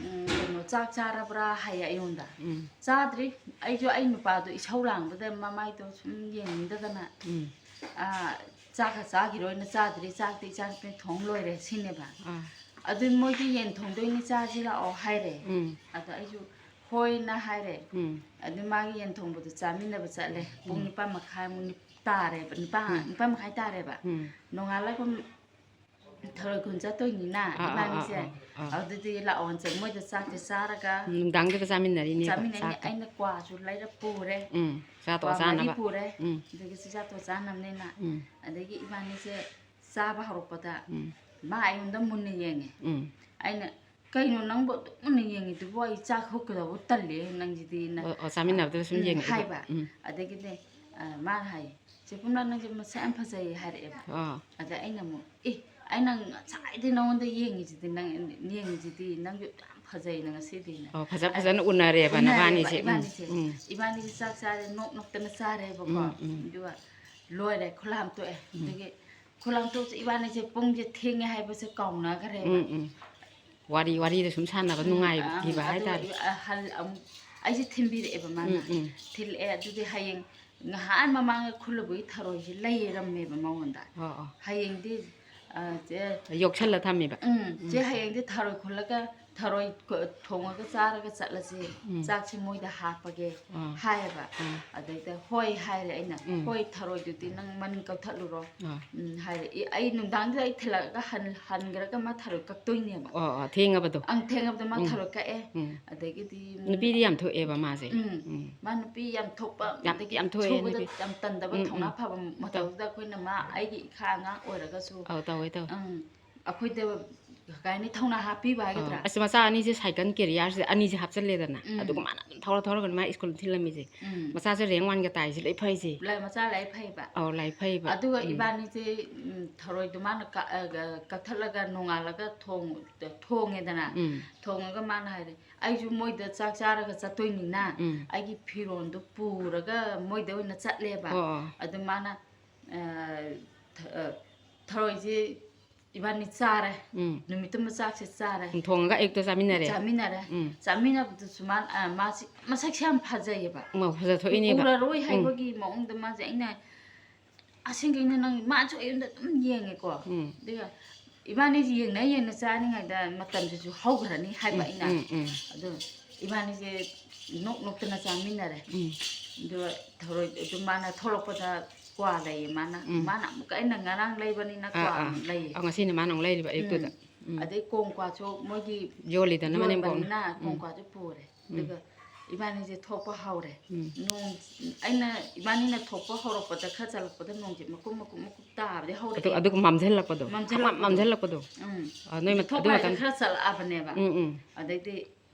ꯎꯝ, ꯀꯩꯅꯣ, ꯆꯥꯛ ꯆꯥꯔꯕ꯭ꯔꯥ?" ꯍꯥꯏꯌꯦ ꯑꯩꯉꯣꯟꯗ꯫ ꯎꯝ꯫ "ꯆꯥꯗ꯭ꯔꯤ꯫ ꯑꯩꯁꯨ ꯑꯩ ꯅꯨꯄꯥꯗꯣ ꯏꯁꯧ ꯂꯥꯡꯕꯗ ꯃꯃꯥꯏꯗꯣ ꯁꯨꯝ ꯌꯦꯡꯅꯤꯡꯗꯗꯅ, ꯎꯝ꯫ ꯑꯥ, ꯆꯥꯛꯀ ꯆꯥꯈꯤꯔꯣꯏꯅ ꯆꯥꯗ꯭ꯔꯤ꯫ ꯆꯥꯛꯇꯤ ꯏꯆꯥꯅꯨꯄꯤꯅ ꯊꯣꯡ ꯂꯣꯏꯔꯦ" ꯁꯤꯅꯦꯕ꯫ ꯑꯥ꯫ ꯑꯗꯨ ꯃꯣꯏꯒꯤ "ꯌꯦꯟ ꯊꯣꯡꯗꯣꯏꯅꯤ, ꯆꯥꯁꯤ ꯂꯥꯛꯑꯣ" ꯍꯥꯏꯔꯦ꯫ ꯎꯝ꯫ ꯑꯗꯣ ꯑꯩꯁꯨ ꯍꯣꯏꯅ ꯍꯥꯏꯔꯦ꯫ ꯎꯝ꯫ ꯑꯗꯨ ꯃꯥꯒꯤ ꯌꯦꯟ ꯊꯣꯡꯕꯗꯣ ꯆꯥꯃꯤꯟꯅꯕ ꯆꯠꯂꯦ꯫ ꯄꯨꯡ ꯎꯝ꯫ ꯅꯤꯄꯥꯟ ꯃꯈꯥꯏꯃꯨꯛ ꯅꯤꯞ-, ꯇꯥꯔꯦꯕ꯫ ꯅꯤꯄꯥꯟ, ꯎꯝ꯫ ꯅꯤꯄꯥꯟ ꯃꯈꯥꯏ ꯇꯥꯔꯦꯕ꯫ ꯎꯝ꯫ ꯅꯣꯡꯉꯥꯜꯂꯒ ꯊꯔꯣꯏ ꯈꯨꯟ ꯆꯠꯇꯣꯏꯅꯤꯅ ꯑꯥ, ꯑꯥ, ꯏꯕꯥꯅꯤꯁꯦ꯫ ꯑꯥ, ꯑꯥ, ꯑꯥ꯫ ꯑꯗꯨꯗꯤ ꯂꯥꯛꯑꯣ, ꯃꯣꯏꯗ ꯆꯥꯛꯁꯦ ꯆꯥꯔꯒ ꯎꯝ, ꯅꯨꯡꯗꯥꯡꯗꯨꯗ ꯆꯥꯃꯤꯟꯅꯔꯤꯅꯦꯕ ꯆꯥꯃꯤꯟꯅꯩꯅꯦ꯫ ꯆꯥꯛꯇꯣ꯫ ꯑꯩꯅ ꯀ꯭ꯋꯥꯁꯨ ꯂꯩꯔ ꯄꯨꯔꯦ꯫ ꯎꯝ, ꯆꯥ ꯇꯣꯛꯑ ꯀ꯭ꯋꯥ ꯃꯔꯤ ꯆꯥꯅꯕ꯫ ꯄꯨꯔꯦ꯫ ꯎꯝ꯫ ꯑꯗꯒꯤ ꯆꯥꯛ ꯆꯥ ꯇꯣꯛꯑ ꯆꯥꯅꯕꯅꯤꯅ꯫ ꯎꯝ꯫ ꯑꯗꯒꯤ ꯏꯕꯥꯅꯤꯁꯦ ꯆꯥꯕ ꯍꯧꯔꯛꯄꯗ ꯎꯝ꯫ ꯃꯥ ꯑꯩꯉꯣꯟꯗ ꯃꯨꯟꯅ ꯌꯦꯡꯉꯦ꯫ ꯎꯝ꯫ ꯑꯩꯅ, "ꯀꯩꯅꯣ ꯅꯪꯕꯨ ꯑꯗꯨꯛ ꯃꯨꯟꯅ ꯌꯦꯡꯉꯤꯗꯨꯕꯨ? ꯑꯩ ꯆꯥꯛ ꯍꯨꯛꯀꯗꯧꯕ ꯇꯜꯂꯦ ꯅꯪꯁꯤꯗꯤꯅ", ꯑꯣ, ꯑꯣ, ꯆꯥꯃꯤꯟꯅꯕꯗꯨꯗ ꯁꯨꯝ ꯎꯝ, ꯌꯦꯡꯉꯛꯏꯕ꯫ ꯍꯥꯏꯕ꯫ ꯎꯝ꯫ ꯑꯗꯒꯤꯗꯤ, ꯑ, ꯃꯥꯅ ꯍꯥꯏꯌꯦ, "ꯆꯦ ꯄꯨꯝꯅ, ꯅꯪꯁꯦ ꯃꯁꯛ ꯌꯥꯝ ꯐꯖꯩ" ꯍꯥꯏꯔꯛꯑꯦꯕ꯫ ꯑꯥ꯫ ꯑꯗ ꯑꯩꯅ ꯑꯃꯨꯛ, "ꯑꯦ, ꯑꯩ ꯅꯪ ꯉꯁꯥꯏꯗꯩ ꯅꯉꯣꯟꯗ ꯌꯦꯡꯉꯤꯁꯤꯗꯤ, ꯅꯪ ꯌꯦꯡꯉꯤꯁꯤꯗꯤ, ꯅꯪꯁꯨ ꯌꯥꯝ ꯐꯖꯩꯅ ꯉꯁꯤꯗꯤꯅ"꯫ ꯑꯣ, ꯐꯖ ꯐꯖꯅ ꯎꯅꯔꯦꯕ ꯎꯅꯔꯦꯕ ꯅꯕꯥꯅꯤꯁꯦ꯫ ꯎꯝ, ꯏꯕꯥꯅꯤꯁꯦ꯫ ꯎꯝ꯫ ꯏꯕꯥꯅꯤꯁꯦ ꯆꯥꯛ ꯆꯥꯔꯦ, ꯅꯣꯛ ꯅꯣꯛꯇꯅ ꯆꯥꯔꯦꯕꯀꯣ꯫ ꯎꯝ, ꯎꯝ꯫ ꯑꯗꯨꯒ ꯂꯣꯏꯔꯦ, ꯈꯨꯂꯥꯝ ꯇꯣꯛꯑꯦ꯫ ꯎꯝ꯫ ꯑꯗꯒꯤ ꯈꯨꯂꯥꯡꯇꯣꯛꯁꯦ ꯏꯕꯥꯅꯤꯁꯦ ꯄꯨꯡꯁꯦ ꯊꯦꯡꯉꯦ ꯍꯥꯏꯕꯁꯦ ꯀꯥꯎꯅꯈ꯭ꯔꯦꯕ꯫ ꯎꯝ, ꯎꯝ꯫ ꯋꯥꯔꯤ, ꯋꯥꯔꯤꯗ ꯁꯨꯝ ꯁꯥꯟꯅꯕ ꯎꯝ, ꯅꯨꯡꯉꯥꯏꯈꯤꯕ ꯑꯪ, ꯑꯗꯨꯒ ꯍꯥꯏꯇꯥꯔꯦ꯫ ꯏ-, ꯑ, ꯍꯜ-, ꯑꯃꯨꯛ ꯑꯩꯁꯦ ꯊꯤꯟꯕꯤꯔꯛꯑꯦꯕ ꯃꯥꯅ꯫ ꯎꯝ, ꯎꯝ꯫ ꯊꯤꯜꯂꯛꯑꯦ, ꯑꯗꯨꯗꯤ ꯍꯌꯦꯡ ꯉꯍꯥꯟ ꯃꯃꯥꯡꯗ ꯈꯨꯜꯂꯨꯕꯒꯤ ꯊꯔꯣꯏꯁꯦ ꯂꯩꯔꯝꯃꯦꯕ ꯃꯉꯣꯟꯗ꯫ ꯑꯣ, ꯑꯣ꯫ ꯍꯌꯦꯡꯗꯤ, ꯑ, ꯆꯦ, ꯌꯣꯛꯁꯜꯂ ꯊꯝꯃꯦꯕ꯫ ꯎꯝ, ꯎꯝ꯫ ꯆꯦ, ꯍꯌꯦꯡꯗꯤ ꯊꯔꯣꯏ ꯈꯨꯜꯂꯒ ꯊꯔꯣꯏ ꯀ-, ꯊꯣꯡꯉꯒ ꯆꯥꯔꯒ ꯆꯠꯂꯁꯦ, ꯎꯝ꯫ ꯆꯥꯛꯁꯦ ꯃꯣꯏꯗ ꯍꯥꯞꯄꯒꯦ ꯑꯥ꯫ ꯍꯥꯏꯌꯦꯕ꯫ ꯑꯥ꯫ ꯑꯗꯩꯗ ꯍꯣꯏ ꯍꯥꯏꯔꯦ ꯑꯩꯅ, ꯎꯝ꯫ "ꯍꯣꯏ, ꯊꯔꯣꯏꯗꯨꯗꯤ ꯅꯪ ꯃꯅꯤꯡ ꯀꯛꯊꯠꯂꯨꯔꯣ", ꯑꯥ꯫ ꯎꯝ, ꯍꯥꯏꯔꯦ꯫ ꯏ-, ꯑꯩ ꯅꯨꯡꯗꯥꯡꯗꯨꯗ ꯑꯩ ꯊꯤꯜꯂꯛꯑꯒ ꯍꯟ-, ꯍꯟꯈ꯭ꯔꯒ ꯃꯥ ꯊꯔꯣꯏ ꯀꯛꯇꯣꯏꯅꯦꯕ꯫ ꯑꯣ, ꯑꯣ, ꯊꯦꯡꯉꯕꯗꯣ꯫ ꯑꯪ, ꯊꯦꯡꯉꯕꯗ ꯃꯥ ꯎꯝ꯫ ꯊꯔꯣꯏ ꯀꯛꯑꯦ꯫ ꯎꯝ꯫ ꯑꯗꯒꯤꯗꯤ ꯅꯨꯄꯤꯗꯤ ꯌꯥꯝ ꯊꯣꯛꯑꯦꯕ ꯃꯥꯁꯦ꯫ ꯎꯝ꯫ ꯎꯝ꯫ ꯃꯥ ꯅꯨꯄꯤ ꯌꯥꯝ ꯊꯣꯛꯄ, ꯌꯥꯝ, ꯑꯗꯒꯤ ꯌꯥꯝ ꯊꯣꯛꯑꯦ ꯁꯨꯕꯗ ꯅꯨꯄꯤ꯫ ꯌꯥꯝ ꯇꯟꯗꯕ, ꯎꯝ, ꯊꯧꯅꯥ ꯎꯝ꯫ ꯐꯕ ꯇꯧ-, ꯃꯇꯧꯗꯨꯗ ꯑꯩꯈꯣꯏꯅ ꯃꯥ ꯑꯩꯒꯤ ꯏꯈꯥ ꯑꯉꯥꯡ ꯑꯣꯏꯔꯒꯁꯨ, ꯑꯧ, ꯇꯧꯋꯦ, ꯇꯧꯋꯦ꯫ ꯎꯝ, ꯑꯩꯈꯣꯏꯗ ꯀꯩ ꯍꯥꯏꯅꯤ, ꯊꯧꯅꯥ ꯍꯥꯞꯄꯤꯕ ꯍꯥꯏꯒꯗ꯭ꯔꯥ? ꯑꯧ꯫ ꯑꯁ, ꯃꯆꯥ ꯑꯅꯤꯁꯦ ꯁꯥꯏꯀꯜ ꯀꯦꯔꯤꯌꯥꯔꯁꯦ ꯑꯅꯤꯁꯦ ꯍꯥꯞꯆꯜꯂꯦꯗꯅ, ꯎꯝ꯫ ꯑꯗꯨꯒ ꯃꯥꯅ ꯑꯗꯨꯝ ꯊꯧꯔ ꯊꯧꯔꯒ ꯃꯥ ꯁ꯭ꯀꯨꯜ ꯊꯤꯜꯂꯝꯃꯤꯁꯦ꯫ ꯎꯝ꯫ ꯃꯆꯥꯁꯦ ꯔꯦꯡ ꯋꯥꯟꯒ ꯇꯥꯏꯁꯦ ꯂꯣꯏ ꯐꯩꯁꯦ꯫ ꯂꯥꯏ-, ꯃꯆꯥ ꯂꯥꯏꯔꯤꯛ ꯐꯩꯕ꯫ ꯑꯧ, ꯂꯥꯏꯔꯤꯛ ꯐꯩꯕ꯫ ꯑꯗꯨꯒ ꯎꯝ꯫ ꯏꯕꯥꯅꯤꯁꯦ, ꯎꯝ, ꯊꯔꯣꯏꯗꯣ ꯃꯥꯅ ꯀ-, ꯑ, ꯀꯛꯊꯠꯂꯒ ꯅꯣꯡꯉꯥꯜꯂꯒ ꯊꯣꯡ-, ꯊꯣꯡꯉꯦꯗꯅ꯫ ꯎꯝ꯫ ꯊꯣꯡꯉꯒ ꯃꯥꯅ ꯍꯥꯏꯔꯦ, "ꯑꯩꯁꯨ ꯃꯣꯏꯗ ꯆꯥꯛ ꯆꯥꯔꯒ ꯆꯠꯇꯣꯏꯅꯤꯅ ꯎꯝ꯫ ꯑꯩꯒꯤ ꯐꯤꯔꯣꯟꯗꯨ ꯄꯨꯔꯒ ꯃꯣꯏꯗ ꯑꯣꯏꯅ ꯆꯠꯂꯦꯕ"꯫ ꯑꯣ, ꯑꯣ꯫ ꯑꯗꯨ ꯃꯥꯅ, ꯑ, ꯊ-, ꯑ, ꯊꯔꯣꯏꯁꯦ ꯏꯕꯥꯅꯤ ꯆꯥꯔꯦ꯫ ꯎꯝ꯫ ꯅꯨꯃꯤꯠꯇꯨꯃ ꯆꯥꯛꯁꯦ ꯆꯥꯔꯦ꯫ ꯎꯝ, ꯊꯣꯡꯉꯒ ꯑꯌꯨꯛꯇ ꯆꯥꯃꯤꯟꯅꯔꯦ꯫ ꯆꯥꯃꯤꯟꯅꯔꯦ꯫ ꯎꯝ꯫ ꯆꯥꯃꯤꯟꯅꯕꯗꯨꯁꯨ ꯃꯥ, ꯑ, ꯃꯥꯁꯤ ꯃꯁꯛꯁꯦ ꯌꯥꯝ ꯐꯖꯩꯌꯦꯕ꯫ ꯎꯝ, ꯐꯖꯊꯣꯛꯏꯅꯦꯕ꯫ ꯎꯔꯔꯣꯏ ꯎꯝ꯫ ꯍꯥꯏꯕꯒꯤ ꯃꯑꯣꯡꯗ ꯃꯥꯁꯦ ꯑꯩꯅ ꯑꯁꯦꯡꯕꯩꯅꯦ ꯅꯪ, ꯃꯥꯁꯨ ꯑꯩꯉꯣꯟꯗ ꯑꯗꯨꯝ ꯌꯦꯡꯉꯦꯀꯣ꯫ ꯎꯝ꯫ ꯑꯗꯨꯒ ꯏꯕꯥꯅꯤꯁꯦ ꯌꯦꯡꯅ ꯌꯦꯡꯅ ꯆꯥꯔꯤꯉꯩꯗ ꯃꯇꯝꯁꯤꯁꯨ ꯍꯧꯈ꯭ꯔꯅꯤ ꯍꯥꯏꯕ ꯎꯝ, ꯑꯩꯅ꯫ ꯎꯝ, ꯎꯝ꯫ ꯑꯗꯨ ꯏꯕꯥꯅꯤꯁꯦ ꯅꯣꯛ ꯅꯣꯛꯇꯅ ꯆꯥꯃꯤꯟꯅꯔꯦ꯫ ꯎꯝ꯫ ꯑꯗꯨꯒ ꯊꯧꯔꯣꯏ-, ꯑꯗꯨ ꯃꯥꯅ ꯊꯣꯛꯂꯛꯄꯗ ꯀ꯭ꯋꯥ ꯂꯩꯌꯦ ꯃꯥꯅ꯫ ꯎꯝ꯫ ꯃꯥꯅ ꯑꯃꯨꯛꯀ ꯑꯩꯅ ꯉꯔꯥꯡ ꯂꯩꯕꯅꯤꯅ ꯑꯥ, ꯀ꯭ꯋꯥ ꯑꯥ꯫ ꯑꯃꯨꯛ ꯂꯩꯌꯦ꯫ ꯑꯥ, ꯉꯁꯤꯅ ꯃꯥꯅ ꯑꯃꯨꯛ ꯂꯩꯔꯤꯕ ꯑꯌꯨꯛꯇꯨꯗ꯫ ꯎꯝ꯫ ꯎꯝ꯫ ꯑꯗꯩ ꯀꯣꯡ ꯀ꯭ꯋꯥꯁꯨ ꯃꯣꯏꯒꯤ ꯌꯣꯜꯂꯤꯗꯅ ꯃꯅꯦꯝꯕꯣꯛꯅ꯫ ꯌꯣꯟꯕꯅꯤꯅ ꯎꯝ꯫ ꯀꯣꯡ ꯀ꯭ꯋꯥꯁꯨ ꯄꯨꯔꯦ꯫ ꯎꯝ꯫ ꯑꯗꯨꯒ ꯏꯕꯥꯅꯤꯁꯦ ꯊꯣꯛꯄ ꯍꯧꯔꯦ꯫ ꯎꯝ꯫ ꯅꯣꯡ, ꯑꯩꯅ, ꯏꯕꯥꯅꯤꯅ ꯊꯣꯛꯄ ꯍꯧꯔꯛꯄꯗ ꯈꯔ ꯆꯠꯂꯛꯄꯗ ꯅꯣꯡꯁꯦ ꯃꯀꯨꯞ ꯃꯀꯨꯞ ꯃꯀꯨꯞ ꯇꯥꯕꯗꯤ ꯍꯧꯔꯛꯑꯦ꯫ ꯑꯗꯨ, ꯑꯗꯨꯒ ꯃꯝꯁꯤꯜꯂꯛꯄꯗꯣ꯫ ꯃꯝꯁꯤꯜꯂꯛꯄꯗꯣ꯫ ꯃꯝꯁꯤꯜꯂꯛꯄꯗꯣ꯫ ꯎꯝ꯫ ꯑ, ꯅꯣꯏ ꯃꯠ-, ꯑꯗꯨ ꯊꯣꯛꯄ ꯍꯥꯏꯁꯦ ꯃꯇꯝ-, ꯈꯔ ꯆꯠꯂꯛꯑꯕꯅꯦꯕ꯫ ꯎꯝ, ꯎꯝ꯫ ꯑꯗꯩꯗꯤ,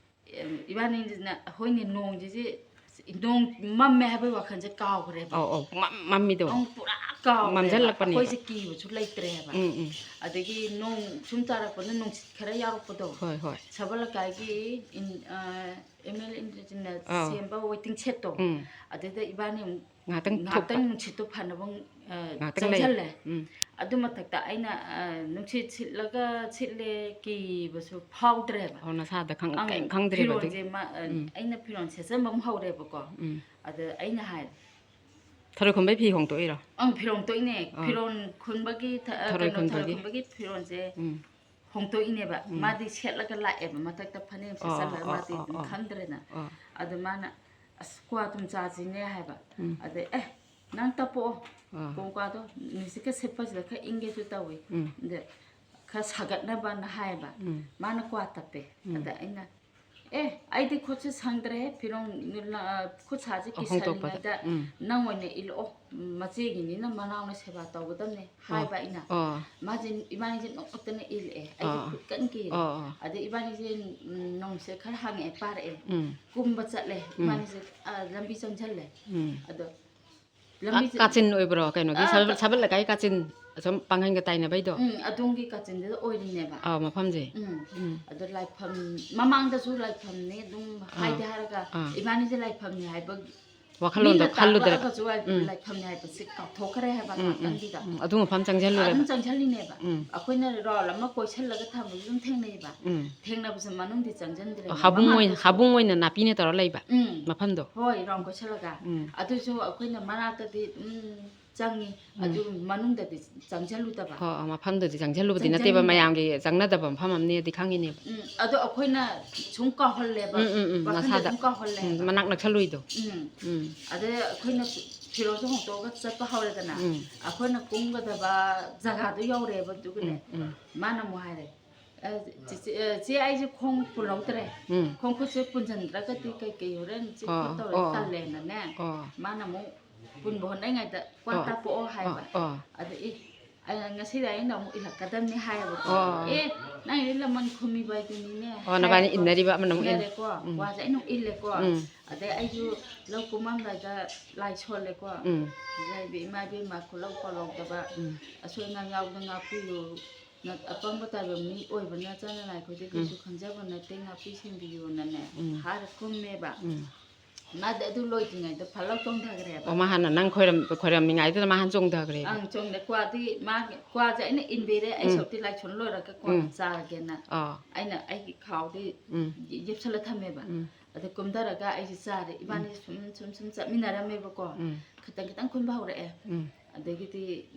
ꯑꯦꯝ, ꯏꯕꯥꯅꯤꯁꯤꯅ, ꯑꯩꯈꯣꯏꯅ ꯅꯣꯡꯁꯤꯗꯤ, ꯅꯣꯡ ꯃꯝꯃꯦ ꯍꯥꯏꯕꯒꯤ ꯋꯥꯈꯜꯁꯦ ꯀꯥꯎꯈ꯭ꯔꯦꯕ꯫ ꯑꯧ, ꯑꯧ꯫ ꯃꯝ-, ꯃꯝꯃꯤꯗꯣ꯫ ꯑꯃꯨꯛ ꯄꯨꯔꯥ ꯀꯥꯎꯈ꯭ꯔꯦꯕ꯫ ꯃꯝꯁꯤꯜꯂꯛꯄꯅꯦꯕ꯫ ꯑꯩꯈꯣꯏꯁꯦ ꯀꯤꯕꯁꯨ ꯂꯩꯇ꯭ꯔꯦꯕ꯫ ꯎꯝ, ꯎꯝ꯫ ꯑꯗꯒꯤ ꯅꯣꯡ ꯁꯨꯝ ꯇꯥꯔꯛꯄꯗ ꯅꯨꯡꯁꯤꯠ ꯈꯔ ꯌꯥꯎꯔꯛꯄꯗꯣ꯫ ꯍꯣꯏ, ꯍꯣꯏ꯫ ꯁꯕꯜ ꯂꯩꯀꯥꯏꯒꯤ ꯏꯟ-, ꯑ, ꯑꯦꯝ ꯑꯦꯜ ꯏꯟꯗ꯭ꯔꯖꯤꯠꯅ ꯑꯥꯎ꯫ ꯁꯦꯝꯕ waiting shed ꯇꯣ, ꯎꯝ꯫ ꯑꯗꯨꯗ ꯏꯕꯥꯅꯤ ꯑꯃꯨꯛ ꯉꯥꯏꯍꯥꯛꯇꯪ ꯉꯥꯏꯍꯥꯛꯇꯪ ꯊꯣꯛꯄ꯫ ꯅꯨꯡꯁꯤꯠꯇꯣ ꯐꯅꯕ ꯑꯃꯨꯛ, ꯑ, ꯉꯥꯏꯍꯥꯛꯇꯪ ꯂꯩ꯫ ꯆꯪꯁꯜꯂꯦ꯫ ꯎꯝ꯫ ꯑꯗꯨ ꯃꯊꯛꯇ ꯑꯩꯅ, ꯑ, ꯅꯨꯡꯁꯤꯠ ꯁꯤꯠꯂꯒ ꯁꯤꯠꯂꯦ, ꯀꯤꯕꯁꯨ ꯐꯥꯎꯗ꯭ꯔꯦꯕ꯫ ꯑꯣ, ꯅꯁꯥꯗ ꯈꯪ-, ꯑꯪ, ꯀꯩꯝ ꯈꯪꯗ꯭ꯔꯦꯕ ꯑꯗꯨꯒꯤ? ꯐꯤꯔꯣꯟꯁꯦ ꯃ-, ꯑ, ꯎꯝ꯫ ꯑꯩꯅ ꯐꯤꯔꯣꯟ ꯁꯦꯠꯆꯟꯕ ꯑꯃ ꯍꯧꯔꯦꯕꯀꯣ꯫ ꯎꯝ꯫ ꯑꯗ ꯑꯩꯅ ꯍꯥꯏ, ꯊꯔꯣꯏ ꯈꯨꯟꯕꯩ ꯐꯤ ꯍꯣꯡꯗꯣꯛꯏꯔꯣ? ꯑꯪ, ꯐꯤꯔꯣꯟ ꯇꯣꯛꯏꯅꯦ꯫ ꯑꯥ꯫ ꯐꯤꯔꯣꯟ ꯈꯨꯟꯕꯒꯤ ꯊ-, ꯑ, ꯊꯔꯣꯏ ꯀꯩꯅꯣ, ꯊꯔꯣꯏ ꯈꯨꯟꯕꯒꯤ? ꯈꯨꯟꯕꯒꯤ ꯐꯤꯔꯣꯟꯁꯦ ꯎꯝ꯫ ꯍꯣꯡꯇꯣꯛꯏꯅꯦꯕ꯫ ꯃꯥꯗꯤ ꯁꯦꯠꯂꯒ ꯂꯥꯛꯑꯦꯕ, ꯃꯊꯛꯇ ꯐꯅꯦꯛ ꯑꯃ ꯑꯣ, ꯁꯦꯠꯆꯜꯂꯒ ꯑꯣ, ꯃꯥꯗꯤ ꯑꯣ, ꯑꯗꯨꯝ ꯑꯣ꯫ ꯈꯪꯗ꯭ꯔꯦꯅ꯫ ꯑꯣ꯫ ꯑꯗꯨ ꯃꯥꯅ, "ꯑꯁ, ꯀ꯭ꯋꯥ ꯑꯗꯨꯝ ꯆꯥꯁꯤꯅꯦ" ꯍꯥꯏꯕ꯫ ꯎꯝ꯫ ꯑꯗꯩ, "ꯑꯦ, ꯅꯪ ꯇꯞꯄꯛꯑꯣ, ꯑꯥ꯫ ꯀꯣꯡꯀꯥꯗꯣ ꯅꯨꯡꯁꯤꯠꯀ ꯁꯤꯠꯄꯁꯤꯗ ꯈꯔ ꯏꯪꯒꯦꯁꯨ ꯇꯧꯏ꯫ ꯎꯝ꯫ ꯑꯗ ꯈꯔ ꯁꯥꯒꯠꯅꯕꯅ" ꯍꯥꯏꯌꯦꯕ꯫ ꯎꯝ꯫ ꯃꯥꯅ ꯀ꯭ꯋꯥ ꯇꯞꯄꯦ꯫ ꯎꯝ꯫ ꯑꯗ ꯑꯩꯅ, "ꯑꯦ, ꯑꯩꯗꯤ ꯈꯨꯠꯁꯦ ꯁꯪꯗ꯭ꯔꯦꯍꯦ, ꯐꯤꯔꯣꯟ, ꯈꯨꯠ ꯁꯥꯁꯦ ꯑꯣ, ꯍꯣꯡꯗꯣꯛꯄꯗ꯫ ꯀꯤꯁꯜꯂꯤꯉꯩꯗ ꯎꯝ꯫ ꯅꯪ ꯑꯣꯏꯅ ꯏꯜꯂꯛꯑꯣ, ꯃꯆꯦꯒꯤꯅꯤꯅ ꯃꯅꯥꯎꯅ ꯁꯦꯕꯥ ꯇꯧꯒꯗꯕꯅꯦ" ꯑꯣ꯫ ꯍꯥꯏꯕ ꯑꯩꯅ꯫ ꯑꯣ꯫ ꯃꯥꯁꯦ, ꯏꯕꯥꯅꯤꯁꯦ ꯅꯣꯛꯅꯣꯛꯇꯅ ꯏꯜꯂꯛꯑꯦ꯫ ꯑꯩꯗꯤ ꯑꯣ꯫ ꯈꯨꯠ ꯀꯟꯅ ꯀꯤꯔꯦ꯫ ꯑꯣ, ꯑꯣ꯫ ꯑꯗꯩ ꯏꯕꯥꯅꯤꯁꯦ, ꯎꯝ, ꯅꯣꯡꯁꯦ ꯈꯔ ꯍꯥꯡꯉꯛꯑꯦ, ꯄꯥꯔꯛꯑꯦ꯫ ꯎꯝ꯫ ꯀꯨꯝꯕ ꯆꯠꯂꯦ꯫ ꯎꯝ꯫ ꯏꯕꯥꯅꯤꯁꯦ, ꯑ, ꯂꯝꯕꯤ ꯆꯪꯁꯜꯂꯦ꯫ ꯎꯝ꯫ ꯑꯗꯣ ꯑ, ꯂꯝꯕꯤꯁꯦ, ꯀꯥꯆꯤꯟ ꯑꯣꯏꯕ꯭ꯔꯣ? ꯀꯩꯅꯣꯒꯤ ꯑ, ꯁꯥꯕꯜ-, ꯀ-, ꯁꯥꯕꯜ ꯂꯩꯀꯥꯏ ꯀꯥꯆꯤꯟ ꯑꯁꯣꯝ ꯄꯥꯡꯒꯟꯒ ꯇꯥꯏꯅꯕꯩꯗꯣ? ꯎꯝ, ꯑꯗꯣꯝꯒꯤ ꯀꯥꯆꯤꯟꯗꯨꯗ ꯑꯣꯏꯔꯤꯅꯦꯕ꯫ ꯑꯥ, ꯃꯐꯝꯁꯦ? ꯎꯝ꯫ ꯎꯝ꯫ ꯑꯗꯣ ꯂꯥꯏꯐꯝ, ꯃꯃꯥꯡꯗꯁꯨ ꯂꯥꯏꯐꯝꯅꯦ ꯑꯗꯨꯝ ꯑꯥ꯫ ꯍꯥꯏꯗꯤ ꯍꯥꯏꯔꯒ, ꯑꯥ꯫ ꯏꯕꯥꯅꯤꯁꯦ ꯂꯥꯏꯐꯝꯅꯦ ꯍꯥꯏꯕ ꯋꯥꯈꯜꯂꯣꯟꯗꯣ ꯃꯤꯅ ꯈꯜꯂꯨꯗ꯭ꯔꯦꯕ꯫ ꯇꯥꯛꯂꯛꯑꯒꯁꯨ ꯂꯥꯏ-, ꯎꯝ꯫ ꯂꯥꯏꯐꯝꯅꯦ ꯍꯥꯏꯕꯁꯦ ꯀꯥꯎꯊꯣꯛꯈ꯭ꯔꯦ ꯍꯥꯏꯕ ꯎꯝ, ꯎꯝ, ꯉꯥꯛꯇꯪꯗꯨꯗ꯫ ꯎꯝ, ꯑꯗꯨ ꯃꯐꯝ ꯆꯪꯁꯤꯜꯂꯨꯔꯦꯕ꯫ ꯑꯗꯨꯝ ꯆꯪꯁꯤꯜꯂꯤꯅꯦꯕ꯫ ꯎꯝ꯫ ꯑꯩꯈꯣꯏꯅ ꯔꯥꯎꯟ ꯑꯃ ꯀꯣꯏꯁꯤꯜꯂꯒ ꯊꯝꯕꯁꯨ ꯑꯗꯨꯝ ꯊꯦꯡꯅꯩꯕ꯫ ꯎꯝ꯫ ꯊꯦꯡꯅꯕꯁꯦ ꯃꯅꯨꯡꯗꯤ ꯆꯪꯁꯤꯟꯗ꯭ꯔꯦꯕ꯫ ꯑꯣ, ꯍꯥꯕꯨꯡ ꯑꯣꯏꯅ, ꯃꯃꯥꯡꯗꯁꯨ ꯍꯥꯕꯨꯡ ꯑꯣꯏꯅ ꯅꯥꯄꯤꯅ ꯇꯧꯔ ꯂꯩꯕ ꯎꯝ꯫ ꯃꯐꯝꯗꯣ? ꯍꯣꯏ, ꯔꯥꯎꯟ ꯀꯣꯏꯁꯤꯜꯂꯒ꯫ ꯎꯝ꯫ ꯑꯗꯨꯁꯨ ꯑꯩꯈꯣꯏꯅ ꯃꯅꯥꯛꯇꯗꯤ ꯑꯗꯨꯝ ꯆꯪꯉꯤ꯫ ꯎꯝ꯫ ꯑꯗꯨ ꯃꯅꯨꯡꯗꯗꯤ ꯆꯪꯁꯤꯜꯂꯨꯗꯕ꯫ ꯑꯣ, ꯑꯣ, ꯃꯐꯝꯗꯨꯗꯤ ꯆꯪꯁꯤꯜꯂꯨꯕꯗꯤ ꯅꯠꯇꯦꯕ, ꯆꯪꯁꯤꯜꯂꯨꯗꯕ꯫ ꯃꯌꯥꯝꯒꯤ ꯆꯪꯅꯗꯕ ꯃꯐꯝ ꯑꯃꯅꯦꯗꯤ ꯈꯪꯉꯤꯅꯦꯕ꯫ ꯎꯝ, ꯑꯗꯣ ꯑꯩꯈꯣꯏꯅ ꯁꯨꯝ ꯀꯥꯎꯍꯜꯂꯦꯕ꯫ ꯎꯝ, ꯎꯝ, ꯎꯝ, ꯋꯥꯈꯜꯗ ꯅꯁꯥꯗ꯫ ꯑꯗꯨꯝ ꯀꯥꯎꯍꯜꯂꯦꯕ꯫ ꯎꯝ, ꯃꯅꯥꯛ ꯅꯛꯁꯜꯂꯨꯏꯗꯣ꯫ ꯎꯝ꯫ ꯎꯝ꯫ ꯑꯗꯩ ꯑꯩꯈꯣꯏꯅ ꯐꯤꯔꯣꯜꯁꯦ ꯍꯣꯡꯇꯣꯛꯑꯒ ꯆꯠꯄ ꯍꯧꯔꯦꯗꯅ꯫ ꯎꯝ꯫ ꯑꯩꯈꯣꯏꯅ ꯀꯨꯝꯒꯗꯕ ꯖꯒꯥꯗꯣ ꯌꯧꯔꯦꯕ, ꯑꯗꯨꯒꯅꯦ꯫ ꯎꯝ, ꯎꯝ꯫ ꯃꯥꯅ ꯑꯃꯨꯛ ꯍꯥꯏꯔꯦ, "ꯑ, ꯆꯤꯆꯦ, ꯑ, ꯆꯦ, ꯑꯩꯁꯦ ꯈꯣꯡ ꯄꯨꯜꯍꯧꯗ꯭ꯔꯦ꯫ ꯎꯝ꯫ ꯈꯣꯡ ꯈꯨꯠꯁꯦ ꯄꯨꯟꯁꯤꯟꯗ꯭ꯔꯒꯗꯤ ꯀꯩꯀꯩ ꯍꯣꯔꯦꯟ ꯆꯤꯛꯄ ꯑꯣ, ꯇꯧꯔꯦ ꯑꯣ꯫ ꯇꯜꯂꯦꯅꯅꯦ"꯫ ꯑꯣ꯫ ꯃꯥꯅ ꯑꯃꯨꯛ ꯄꯨꯟꯕ ꯍꯣꯠꯅꯔꯤꯉꯩꯗ "ꯀ꯭ꯋꯥ ꯑꯣ꯫ ꯇꯞꯄꯛꯑꯣ" ꯍꯥꯏꯕ꯫ ꯑꯣ, ꯑꯣ꯫ ꯑꯗ, "ꯑꯦ, ꯑ, ꯉꯁꯤꯗꯤ ꯑꯩꯅ ꯑꯃꯨꯛ ꯏꯜꯂꯛꯀꯗꯕꯅꯤ" ꯍꯥꯏꯌꯦꯕꯀꯣ꯫ ꯑꯣ꯫ "ꯑꯦ, ꯅꯪꯒꯤꯗꯤ ꯂꯃꯟ ꯈꯨꯝꯃꯤꯕ ꯍꯥꯏꯗꯨꯅꯤꯅꯦ" ꯑꯣ, ꯅꯕꯥꯅꯤ ꯍꯥꯏꯌꯦꯕꯀꯣ꯫ ꯏꯟꯅꯔꯤꯕ ꯑꯃꯅ ꯑꯃꯨꯛ ꯏꯟ-, ꯏꯟꯅꯔꯦꯀꯣ꯫ ꯎꯝ꯫ ꯀ꯭ꯋꯥꯁꯦ ꯑꯩꯅ ꯑꯃꯨꯛ ꯏꯜꯂꯦꯀꯣ꯫ ꯎꯝ꯫ ꯑꯗꯩ ꯑꯩꯁꯨ ꯂꯧ ꯀꯨꯝꯃꯝꯗꯥꯏꯗ ꯂꯥꯏ ꯁꯣꯜꯂꯦꯀꯣ꯫ ꯎꯝ꯫ ꯂꯩꯕ ꯏꯃꯥ ꯏꯕꯦꯝꯃ ꯈꯨꯂꯧ ꯄꯥꯜꯂꯧꯗꯕ, ꯎꯝ꯫ ꯑꯁꯣꯏ ꯑꯉꯥꯝ ꯌꯥꯎꯗ ꯉꯥꯛꯄꯤꯌꯨ, ꯅ-, ꯑꯄꯪꯕ ꯇꯥꯏꯕꯪ ꯃꯤ ꯑꯣꯏꯕ ꯅꯠꯇꯅ ꯂꯥꯏ ꯑꯩꯈꯣꯏꯗꯤ ꯎꯝ꯫ ꯀꯩꯁꯨ ꯈꯟꯖꯕ ꯅꯠꯇꯦ, ꯉꯥꯛꯄꯤ ꯁꯦꯟꯕꯤꯌꯨꯅꯅꯦ ꯎꯝ꯫ ꯍꯥꯏꯔ ꯀꯨꯝꯃꯦꯕ꯫ ꯎꯝ꯫ ꯃꯥꯗꯤ ꯑꯗꯨ ꯂꯣꯏꯗ꯭ꯔꯤꯉꯩꯗ ꯐꯠ ꯂꯥꯎ ꯆꯣꯡꯊꯈ꯭ꯔꯦꯕ꯫ ꯑꯣ, ꯃꯥ ꯍꯥꯟꯅ ꯅꯪ ꯈꯣꯏꯔꯝ-, ꯈꯣꯏꯔꯝꯃꯤꯉꯩꯗꯨꯗ ꯃꯥ ꯍꯥꯟꯅ ꯆꯣꯡꯊꯈ꯭ꯔꯦꯕ? ꯑꯪ, ꯆꯣꯡꯊ-, ꯀ꯭ꯋꯥꯗꯤ ꯃꯥꯒꯤ, ꯀ꯭ꯋꯥꯁꯦ ꯑꯩꯅ ꯏꯟꯕꯤꯔꯦ, ꯑꯩ ꯎꯝ꯫ ꯁꯔꯨꯛꯇꯤ ꯂꯥꯏꯁꯣꯟ ꯂꯣꯏꯔꯒ ꯀꯣꯟꯅ ꯎꯝ꯫ ꯆꯥꯔꯒꯦꯅ ꯑꯣ꯫ ꯑꯩꯅ ꯑꯩꯒꯤ ꯈꯥꯎꯗꯤ ꯎꯝ꯫ ꯌꯦ-, ꯌꯦꯞꯁꯜꯂ ꯊꯝꯃꯦꯕ꯫ ꯎꯝ꯫ ꯑꯗ ꯀꯨꯝꯊꯔꯒ ꯑꯩꯁꯦ ꯆꯥꯔꯦ꯫ ꯎꯝ꯫ ꯏꯕꯥꯅꯤ ꯁꯨꯝ, ꯁꯨꯝ, ꯁꯨꯝ ꯆꯠꯃꯤꯟꯅꯔꯝꯃꯦꯕꯀꯣ꯫ ꯎꯝ꯫ ꯈꯤꯇꯪ ꯈꯤꯇꯪ ꯈꯨꯟꯕ ꯍꯧꯔꯛꯑꯦ꯫ ꯎꯝ꯫ ꯑꯗꯒꯤꯗꯤ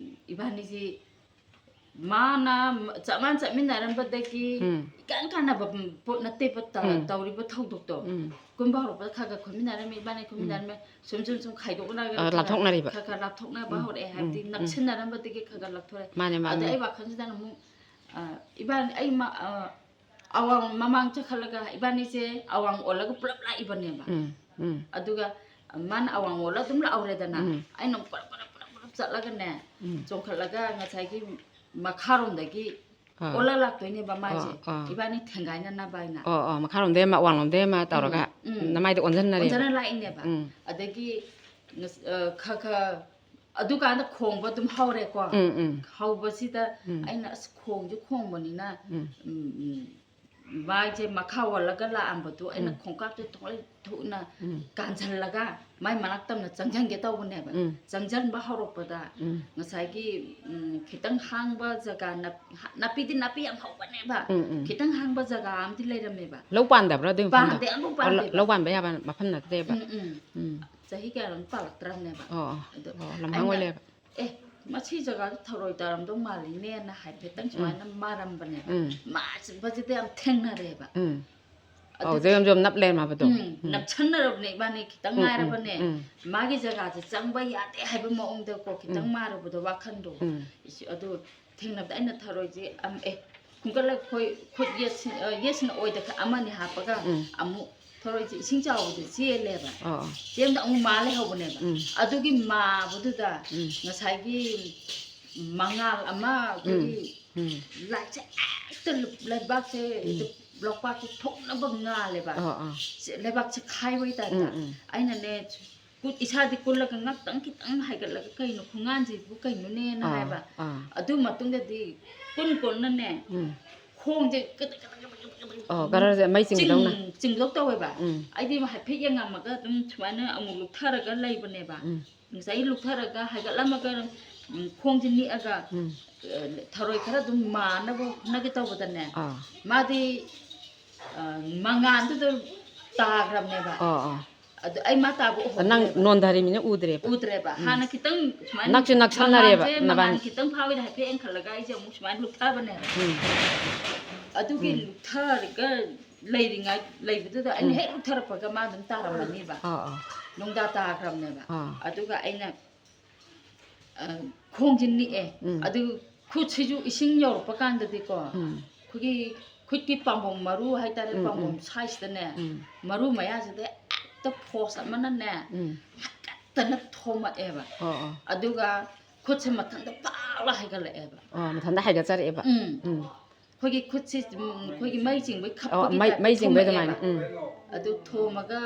ꯏꯕꯥꯅꯤꯁꯤ ꯃꯥꯅ ꯆꯞ ꯃꯥꯟꯅ ꯆꯠꯃꯤꯟꯅꯔꯝꯕꯗꯒꯤ ꯎꯝ꯫ ꯏꯀꯥꯟ ꯀꯥꯟꯅꯕ ꯄꯣꯠ ꯅꯠꯇꯦꯕ ꯇ- ꯎꯝ꯫ ꯇꯧꯔꯤꯕ ꯊꯧꯗꯣꯛꯇꯣ꯫ ꯎꯝ꯫ ꯀꯨꯝꯕ ꯍꯧꯔꯛꯄꯗ ꯈꯔ ꯈꯔ ꯈꯣꯏꯃꯤꯟꯅꯔꯝꯃꯤ, ꯏꯕꯥꯅꯤ ꯈꯣꯏꯃꯤꯟꯅꯔꯝꯃꯤ, ꯁꯨꯝ ꯁꯨꯝ ꯁꯨꯝ ꯈꯥꯏꯗꯣꯛꯅꯔꯒ ꯑ, ꯈꯔ ꯂꯥꯞꯊꯣꯛꯅꯔꯤꯕ꯫ ꯈꯔ ꯈꯔ ꯂꯥꯞꯊꯣꯛꯅꯕ ꯎꯝ, ꯍꯧꯔꯛꯑꯦ, ꯎꯝ, ꯍꯥꯏꯕꯗꯤ ꯎꯝ꯫ ꯅꯛꯁꯤꯟꯅꯔꯝꯕꯗꯒꯤ ꯈꯔ ꯈꯔ ꯂꯥꯞꯊꯣꯔꯛꯑꯦ꯫ ꯃꯥꯅꯦ, ꯃꯥꯅꯦ. ꯑꯗ ꯑꯩ ꯋꯥꯈꯜꯁꯤꯗꯅ ꯑꯃꯨꯛ ꯑ, ꯏꯕꯥꯅꯤ ꯑꯩ ꯃ- ꯑ, ꯑꯋꯥꯡ ꯃꯃꯥꯡ ꯆꯠꯈꯠꯂꯒ ꯏꯕꯥꯅꯤꯁꯦ ꯑꯋꯥꯡ ꯑꯣꯜꯂꯒ ꯄꯨꯂꯞ ꯂꯥꯛꯏꯕꯅꯦꯕ꯫ ꯎꯝ, ꯎꯝ, ꯑꯗꯨꯒ ꯃꯥꯅ ꯑꯋꯥꯡ ꯑꯣꯜꯂ ꯑꯗꯨꯝ ꯂꯥꯛꯍꯧꯔꯦꯗꯅ, ꯎꯝ. ꯑꯩꯅ ꯑꯃꯨꯛ ꯄꯔꯞ ꯄꯔꯞ ꯄꯔꯞ ꯄꯔꯞ ꯆꯠꯂꯒꯅꯦ, ꯎꯝ. ꯆꯣꯡꯈꯠꯂꯒ ꯉꯁꯥꯏꯒꯤ ꯃꯈꯥꯔꯣꯝꯗꯒꯤ ꯑꯥ. ꯑꯣꯜꯂ ꯂꯥꯛꯇꯣꯏꯅꯦꯕ ꯃꯥꯏꯁꯦ, ꯑꯥ, ꯑꯥ. ꯏꯕꯥꯅꯤ ꯊꯦꯡꯒꯥꯏꯅꯅꯕ ꯍꯥꯏꯅ. ꯑꯣ, ꯑꯣ, ꯃꯈꯥꯔꯣꯝꯗꯩ ꯑꯃ, ꯑꯋꯥꯡꯂꯣꯝꯗꯩ ꯑꯃ ꯇꯧꯔꯒ ꯎꯝ, ꯎꯝ. ꯅꯃꯥꯏꯗ ꯑꯣꯟꯁꯤꯟꯅꯔꯦꯕ. ꯑꯣꯟꯁꯤꯟꯅ ꯂꯥꯛꯏꯅꯦꯕ. ꯎꯝ. ꯑꯗꯒꯤ ꯉꯁ- ꯑ, ꯈ ꯈ ꯑꯗꯨꯀꯥꯟꯗ ꯈꯣꯡꯕ ꯑꯗꯨꯝ ꯍꯧꯔꯦꯀꯣ. ꯎꯝ, ꯎꯝ. ꯍꯧꯕꯁꯤꯗ ꯎꯝ. ꯑꯩꯅ ꯑꯁ ꯈꯣꯡꯁꯦ ꯈꯣꯡꯕꯅꯤꯅ, ꯎꯝ. ꯎꯝ, ꯎꯝ, ꯃꯥꯏꯁꯦ ꯃꯈꯥ ꯑꯣꯜꯂꯒ ꯂꯥꯛꯑꯝꯕꯗꯣ ꯑꯩꯅ ꯎꯝ. ꯈꯣꯡꯀꯥꯞꯇ ꯊꯣꯛꯂꯩ ꯊꯨꯅ ꯎꯝ. ꯀꯥꯟꯁꯤꯜꯂꯒ ꯃꯥꯏ ꯃꯅꯥꯛ ꯇꯝꯅ ꯆꯪꯁꯤꯟꯒꯦ ꯇꯧꯕꯅꯦꯕ꯫ ꯎꯝ. ꯆꯪꯁꯤꯟꯕ ꯍꯧꯔꯛꯄꯗ ꯎꯝ. ꯉꯁꯥꯏꯒꯤ, ꯎꯝ, ꯈꯤꯇꯪ ꯍꯥꯡꯕ ꯖꯒꯥ ꯅꯞ- ꯅꯥꯄꯤꯗꯤ ꯅꯥꯄꯤ ꯌꯥꯝ ꯍꯧꯕꯅꯦꯕ꯫ ꯎꯝ, ꯎꯝ. ꯈꯤꯇꯪ ꯍꯥꯡꯕ ꯖꯒꯥ ꯑꯃꯗꯤ ꯂꯩꯔꯝꯃꯦꯕ꯫ ꯂꯧ ꯄꯥꯟꯗꯕ꯭ꯔꯥ ꯑꯗꯨꯒꯤ ꯃꯐꯝꯗꯣ? ꯄꯥꯟꯗꯦ, ꯑꯃꯐꯥꯎ ꯑꯣ, ꯂ- ꯄꯥꯟꯗꯦꯕ꯫ ꯂꯧ ꯄꯥꯟꯕ ꯌꯥꯕ ꯃꯐꯝ ꯅꯠꯇꯦꯕ. ꯎꯝ, ꯎꯝ. ꯎꯝ. ꯆꯍꯤ ꯀꯌꯥꯅꯣꯝ ꯄꯥꯜꯂꯛꯇ꯭ꯔꯕꯅꯦꯕ꯫ ꯑꯣ, ꯑꯣ. ꯑꯗꯣ ꯑꯣ, ꯂꯝꯍꯥꯡ ꯑꯩꯅ, ꯑꯣꯏ ꯂꯩꯕ. "ꯑꯦ, ꯃꯁꯤ ꯖꯒꯥꯗ ꯊꯔꯣꯏ ꯇꯥꯔꯝꯗꯧ ꯃꯥꯜꯂꯤꯅꯦꯅ" ꯍꯥꯏꯐꯦꯠꯇꯪ ꯁꯨꯃꯥꯏꯅ ꯃꯥꯔꯝꯕꯅꯦꯕ꯫ ꯎꯝ. ꯃꯥꯁꯤꯕꯁꯤꯗ ꯌꯥꯝ ꯊꯦꯡꯅꯔꯦꯕ꯫ ꯎꯝ. ꯑꯗꯨ ꯑꯧ, ꯖꯣꯝ ꯖꯣꯝ ꯅꯞ ꯂꯩꯔꯝꯃꯕꯗꯣ. ꯎꯝ, ꯎꯝ. ꯅꯞꯁꯟꯅꯔꯕꯅꯦ ꯏꯕꯥꯅꯤ ꯈꯤꯇꯪ ꯎꯝ, ꯎꯝ, ꯉꯥꯏꯔꯕꯅꯦ꯫ ꯎꯝ. ꯃꯥꯒꯤ ꯖꯒꯥꯁꯦ ꯆꯪꯕ ꯌꯥꯗꯦ ꯍꯥꯏꯕ ꯃꯑꯣꯡꯗꯀꯣ ꯈꯤꯇꯪ ꯎꯝ. ꯃꯥꯔꯕꯗꯣ ꯋꯥꯈꯟꯗꯣ꯫ ꯎꯝ. ꯏꯁ, ꯑꯗꯨ ꯊꯦꯡꯅꯕꯗ ꯑꯩꯅ ꯊꯔꯣꯏꯁꯦ ꯑꯝ-, ꯑꯦ, ꯈꯨꯟꯒꯠꯂꯒ ꯑꯩꯈꯣꯏ ꯈꯨꯠ ꯌꯦꯠꯁꯤꯟ-, ꯑ, ꯌꯦꯠꯁꯤꯅ ꯑꯣꯏꯗ ꯈ-, ꯑꯃꯅꯤ ꯍꯥꯞꯄꯒ ꯎꯝ. ꯑꯃꯨꯛ ꯊꯔꯣꯏꯁꯦ ꯏꯁꯤꯡ ꯆꯥꯎꯕꯗ ꯆꯦꯜꯂꯦꯕ꯫ ꯑꯣ, ꯑꯣ. ꯆꯦꯟꯕꯗ ꯑꯃꯨꯛ ꯃꯥ ꯂꯩꯍꯧꯕꯅꯦꯕ꯫ ꯎꯝ. ꯑꯗꯨꯒꯤ ꯃꯥꯕꯗꯨꯗ ꯎꯝ. ꯉꯁꯥꯏꯒꯤ ꯃꯉꯥꯜ ꯑꯃ ꯑꯩꯈꯣꯏꯒꯤ ꯎꯝ. ꯂꯥꯏꯠꯁꯦ ꯍꯦꯛꯇ ꯂꯩꯕꯥꯛꯁꯦ, ꯎꯝ. ꯂꯣꯛꯄꯥꯛꯁꯦ ꯊꯣꯛꯅꯕ ꯉꯥꯜꯂꯦꯕ꯫ ꯑꯣ, ꯑꯣ. ꯁꯦ-, ꯂꯩꯕꯥꯛꯁꯦ ꯈꯥꯏꯕꯒꯤ ꯇꯥꯏꯞꯇ꯫ ꯎꯝ, ꯎꯝ. ꯑꯩꯅꯅꯦ, ꯀꯨꯠ-, ꯏꯁꯥꯗꯤ ꯀꯨꯜꯂꯒ ꯉꯥꯛꯇꯪ ꯈꯤꯇꯪ ꯍꯥꯏꯒꯠꯂꯒ, "ꯀꯩꯅꯣ ꯈꯣꯡꯉꯥꯟꯁꯤꯕꯨ ꯀꯩꯅꯣꯅꯦꯅ" ꯑꯥ, ꯍꯥꯏꯕ꯫ ꯑꯥ. ꯑꯗꯨ ꯃꯇꯨꯡꯗꯗꯤ ꯀꯨꯟ ꯀꯨꯟꯅꯅꯦ, ꯎꯝ. ꯈꯣꯡꯁꯦ ꯀꯗꯛ ꯀꯗꯛ ꯀꯗꯛ ꯀꯗꯛ ꯀꯗꯛ ꯑꯣ, ꯒꯔꯔꯁꯦ ꯃꯩ ꯆꯤꯡꯗꯧꯅ. ꯆꯤꯡ-, ꯆꯤꯡꯗꯧ ꯇꯧꯋꯦꯕ꯫ ꯎꯝ. ꯑꯩꯗꯤ ꯍꯥꯏꯐꯦꯠ ꯌꯦꯡꯉꯝꯃꯒ ꯑꯗꯨꯝ ꯁꯨꯃꯥꯏꯅ ꯑꯃꯨꯛ ꯂꯨꯞꯊꯔꯒ ꯂꯩꯕꯅꯦꯕ꯫ ꯎꯝ. ꯉꯁꯥꯏꯒꯤ ꯂꯨꯞꯊꯔꯒ ꯍꯥꯏꯒꯠꯂꯝꯃꯒ, ꯎꯝ, ꯈꯣꯡꯁꯦ ꯅꯤꯛꯑꯒ, ꯎꯝ. ꯑ, ꯊꯔꯣꯏ ꯈꯔ ꯑꯗꯨꯝ ꯃꯥꯅꯕ ꯍꯣꯠꯅꯒꯦ ꯇꯧꯕꯗꯅꯦ, ꯑꯥ. ꯃꯥꯗꯤ, ꯑ, ꯃꯉꯥꯟꯗꯨꯗ ꯇꯥꯈ꯭ꯔꯕꯅꯦꯕ꯫ ꯑꯣ, ꯑꯣ. ꯑꯗꯨ ꯑꯩ ꯃꯥ ꯇꯥꯕ ꯅꯪ ꯎꯍꯧꯗ꯭ꯔꯦꯕ꯫ ꯅꯣꯟꯊꯔꯤꯃꯤꯅ ꯎꯗ꯭ꯔꯦꯕ꯫ ꯎꯗ꯭ꯔꯦꯕ꯫ ꯎꯝ꯫ ꯍꯥꯟꯅ ꯈꯤꯇꯪ ꯁꯨꯃꯥꯏꯅ ꯅꯛꯁꯨ ꯅꯛꯁꯟꯅꯔꯦꯕ ꯃꯉꯥꯜꯁꯦ, ꯅꯕꯥꯅꯤ꯫ ꯃꯉꯥꯜ ꯈꯤꯇꯪ ꯐꯥꯎꯏꯗ ꯍꯥꯏꯐꯦꯠ ꯌꯦꯡꯈꯠꯂꯒ ꯑꯩꯁꯦ ꯑꯃꯨꯛ ꯁꯨꯃꯥꯏꯅ ꯂꯨꯞꯊꯕꯅꯦꯕ꯫ ꯎꯝ꯫ ꯑꯗꯨꯒꯤ ꯎꯝ꯫ ꯂꯨꯞꯊꯔꯒ ꯂꯩꯔꯤꯉꯥꯏ, ꯂꯩꯕꯗꯨꯗ ꯑꯩꯅ ꯎꯝ꯫ ꯍꯦꯛ ꯂꯨꯞꯊꯔꯛꯄꯒ ꯃꯥ ꯑꯗꯨꯝ ꯇꯥꯔꯝꯃꯅꯤꯕ꯫ ꯑꯥ ꯑꯥ ꯅꯨꯡꯗꯥ ꯇꯥꯈ꯭ꯔꯕꯅꯦꯕ꯫ ꯑꯥ꯫ ꯑꯗꯨꯒ ꯑꯩꯅ, ꯑ, ꯈꯣꯡꯁꯦ ꯅꯤꯛꯑꯦ꯫ ꯎꯝ꯫ ꯑꯗꯨ ꯈꯨꯠꯁꯤꯁꯨ ꯏꯁꯤꯡ ꯌꯧꯔꯛꯄ ꯀꯥꯟꯗꯗꯤꯀꯣ, ꯎꯝ꯫ ꯑꯩꯈꯣꯏꯒꯤ ꯈꯨꯠꯀꯤ ꯄꯥꯝꯕꯣꯝ ꯃꯔꯨ ꯍꯥꯏꯇꯥꯔꯦ, ꯎꯝ, ꯎꯝ꯫ ꯄꯥꯝꯕꯣꯝ ꯁꯥꯏꯖꯇꯅꯦ, ꯎꯝ꯫ ꯃꯔꯨ ꯃꯌꯥꯁꯤꯗ ꯍꯦꯛꯇ ꯐꯣꯔꯁ ꯑꯃꯅꯅꯦ, ꯎꯝ꯫ ꯍꯥꯏꯀꯠꯇꯅ ꯊꯣꯝꯃꯛꯑꯦꯕ꯫ ꯑꯣ ꯑꯣ꯫ ꯑꯗꯨꯒ ꯈꯨꯠꯁꯦ ꯃꯊꯟꯇ ꯄꯥꯛꯂ ꯍꯥꯏꯒꯠꯂꯛꯑꯦꯕ꯫ ꯑꯣ, ꯃꯊꯟꯇ ꯍꯥꯏꯒꯠꯆꯔꯛꯑꯦꯕ꯫ ꯎꯝ꯫ ꯎꯝ꯫ ꯑꯩꯈꯣꯏꯒꯤ ꯈꯨꯠꯁꯤ, ꯎꯝ, ꯑꯩꯈꯣꯏꯒꯤ ꯃꯩ ꯆꯤꯡꯕꯩ ꯑꯣ, ꯈꯞꯄꯒꯤ ꯃꯩ, ꯇꯥꯏꯞꯇ ꯃꯩ ꯆꯤꯡꯕꯩ ꯊꯣꯝꯃꯛꯑꯦꯕ꯫ ꯑꯗꯨꯃꯥꯏꯅ꯫ ꯎꯝ꯫ ꯑꯗꯨ ꯊꯣꯝꯃꯒ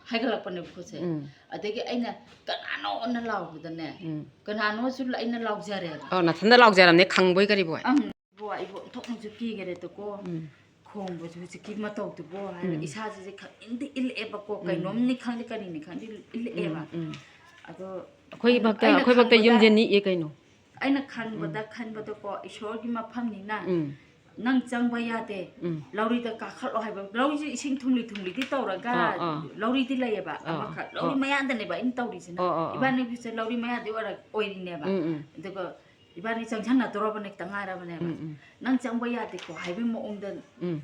ꯍꯥꯏꯒꯠꯂꯛꯄꯅꯦꯕ ꯈꯨꯠꯁꯦ꯫ ꯎꯝ꯫ ꯑꯗꯒꯤ ꯑꯩꯅ "ꯀꯅꯥꯅꯣꯅ" ꯂꯥꯎꯕꯗꯅꯦ, ꯎꯝ꯫ ꯀꯅꯥꯅꯣꯁꯨ ꯑꯩꯅ ꯂꯥꯎꯖꯔꯦꯕ꯫ ꯑꯣ, ꯅꯊꯟꯇ ꯂꯥꯎꯖꯔꯝꯅꯦ ꯈꯪꯕꯣꯏ ꯀꯔꯤꯕꯣꯏ꯫ ꯑꯪ, ꯏꯕꯣ, ꯑꯩꯕꯨ ꯑꯣꯟꯊꯣꯛꯅꯁꯨ ꯀꯤꯈꯔꯦꯗꯀꯣ꯫ ꯎꯝ꯫ ꯈꯣꯡꯕꯁꯨ ꯍꯧꯖꯤꯛꯀꯤ ꯃꯇꯧꯗꯨꯕꯣ ꯍꯥꯏꯔ ꯎꯝ꯫ ꯏꯁꯥꯁꯤꯁꯦ ꯈꯪꯅꯤꯡꯗꯤ ꯏꯜꯂꯛꯑꯦꯕꯀꯣ, ꯎꯝ꯫ ꯀꯩꯅꯣꯝꯅꯤ ꯈꯪꯗꯦ ꯀꯔꯤꯅꯤ ꯈꯪꯗꯦ ꯏꯜꯂꯛꯑꯦꯕ꯫ ꯎꯝ, ꯎꯝ꯫ ꯑꯗꯣ ꯑꯩꯈꯣꯏꯒꯤ ꯑꯩꯅ, ꯚꯛꯇ, ꯑꯩꯅ ꯑꯩꯈꯣꯏ ꯚꯛꯇ ꯈꯪꯕꯗ, ꯌꯨꯝꯁꯦ ꯅꯤꯛꯑꯦ ꯀꯩꯅꯣ꯫ ꯑꯩꯅ ꯈꯟꯕꯗ, ꯈꯟꯕꯗꯀꯣ, ꯏꯁꯣꯔꯒꯤ ꯃꯐꯝꯅꯤꯅ ꯎꯝ꯫ ꯅꯪ ꯆꯪꯕ ꯌꯥꯗꯦ, ꯎꯝ꯫ ꯂꯧꯔꯤꯗ ꯀꯥꯈꯠꯂꯣ ꯍꯥꯏꯕ꯫ ꯂꯧꯔꯤꯁꯦ ꯏꯁꯤꯡ ꯊꯨꯝꯂꯤ ꯊꯨꯝꯂꯤꯗꯤ ꯇꯧꯔꯒ, ꯑꯥ, ꯑꯥ꯫ ꯂꯧꯔꯤꯗꯤ ꯂꯩꯌꯦꯕ, ꯑꯥ, ꯑꯃꯈꯛ꯫ ꯑꯥ꯫ ꯂꯧꯔꯤ ꯃꯌꯥꯗꯅꯦꯕ ꯑꯩꯅ ꯇꯧꯔꯤꯁꯤꯅ꯫ ꯑꯥ, ꯑꯥ, ꯑꯥ꯫ ꯏꯕꯥꯅꯤꯁꯦ ꯂꯧꯔꯤ ꯃꯌꯥꯗꯤ ꯑꯣꯏꯔ-, ꯑꯣꯏꯔꯤꯅꯦꯕ꯫ ꯎꯝ, ꯎꯝ꯫ ꯑꯗꯨꯒ ꯏꯕꯥꯅꯤ ꯆꯪꯁꯟꯅꯗꯣꯔꯕꯅꯦ ꯈꯤꯇꯪ ꯉꯥꯏꯔꯕꯅꯦꯕ꯫ ꯎꯝ, ꯎꯝ꯫ ꯅꯪ ꯆꯪꯕ ꯌꯥꯗꯦꯀꯣ ꯍꯥꯏꯕꯒꯤ ꯃꯑꯣꯡꯗ꯫ ꯎꯝ꯫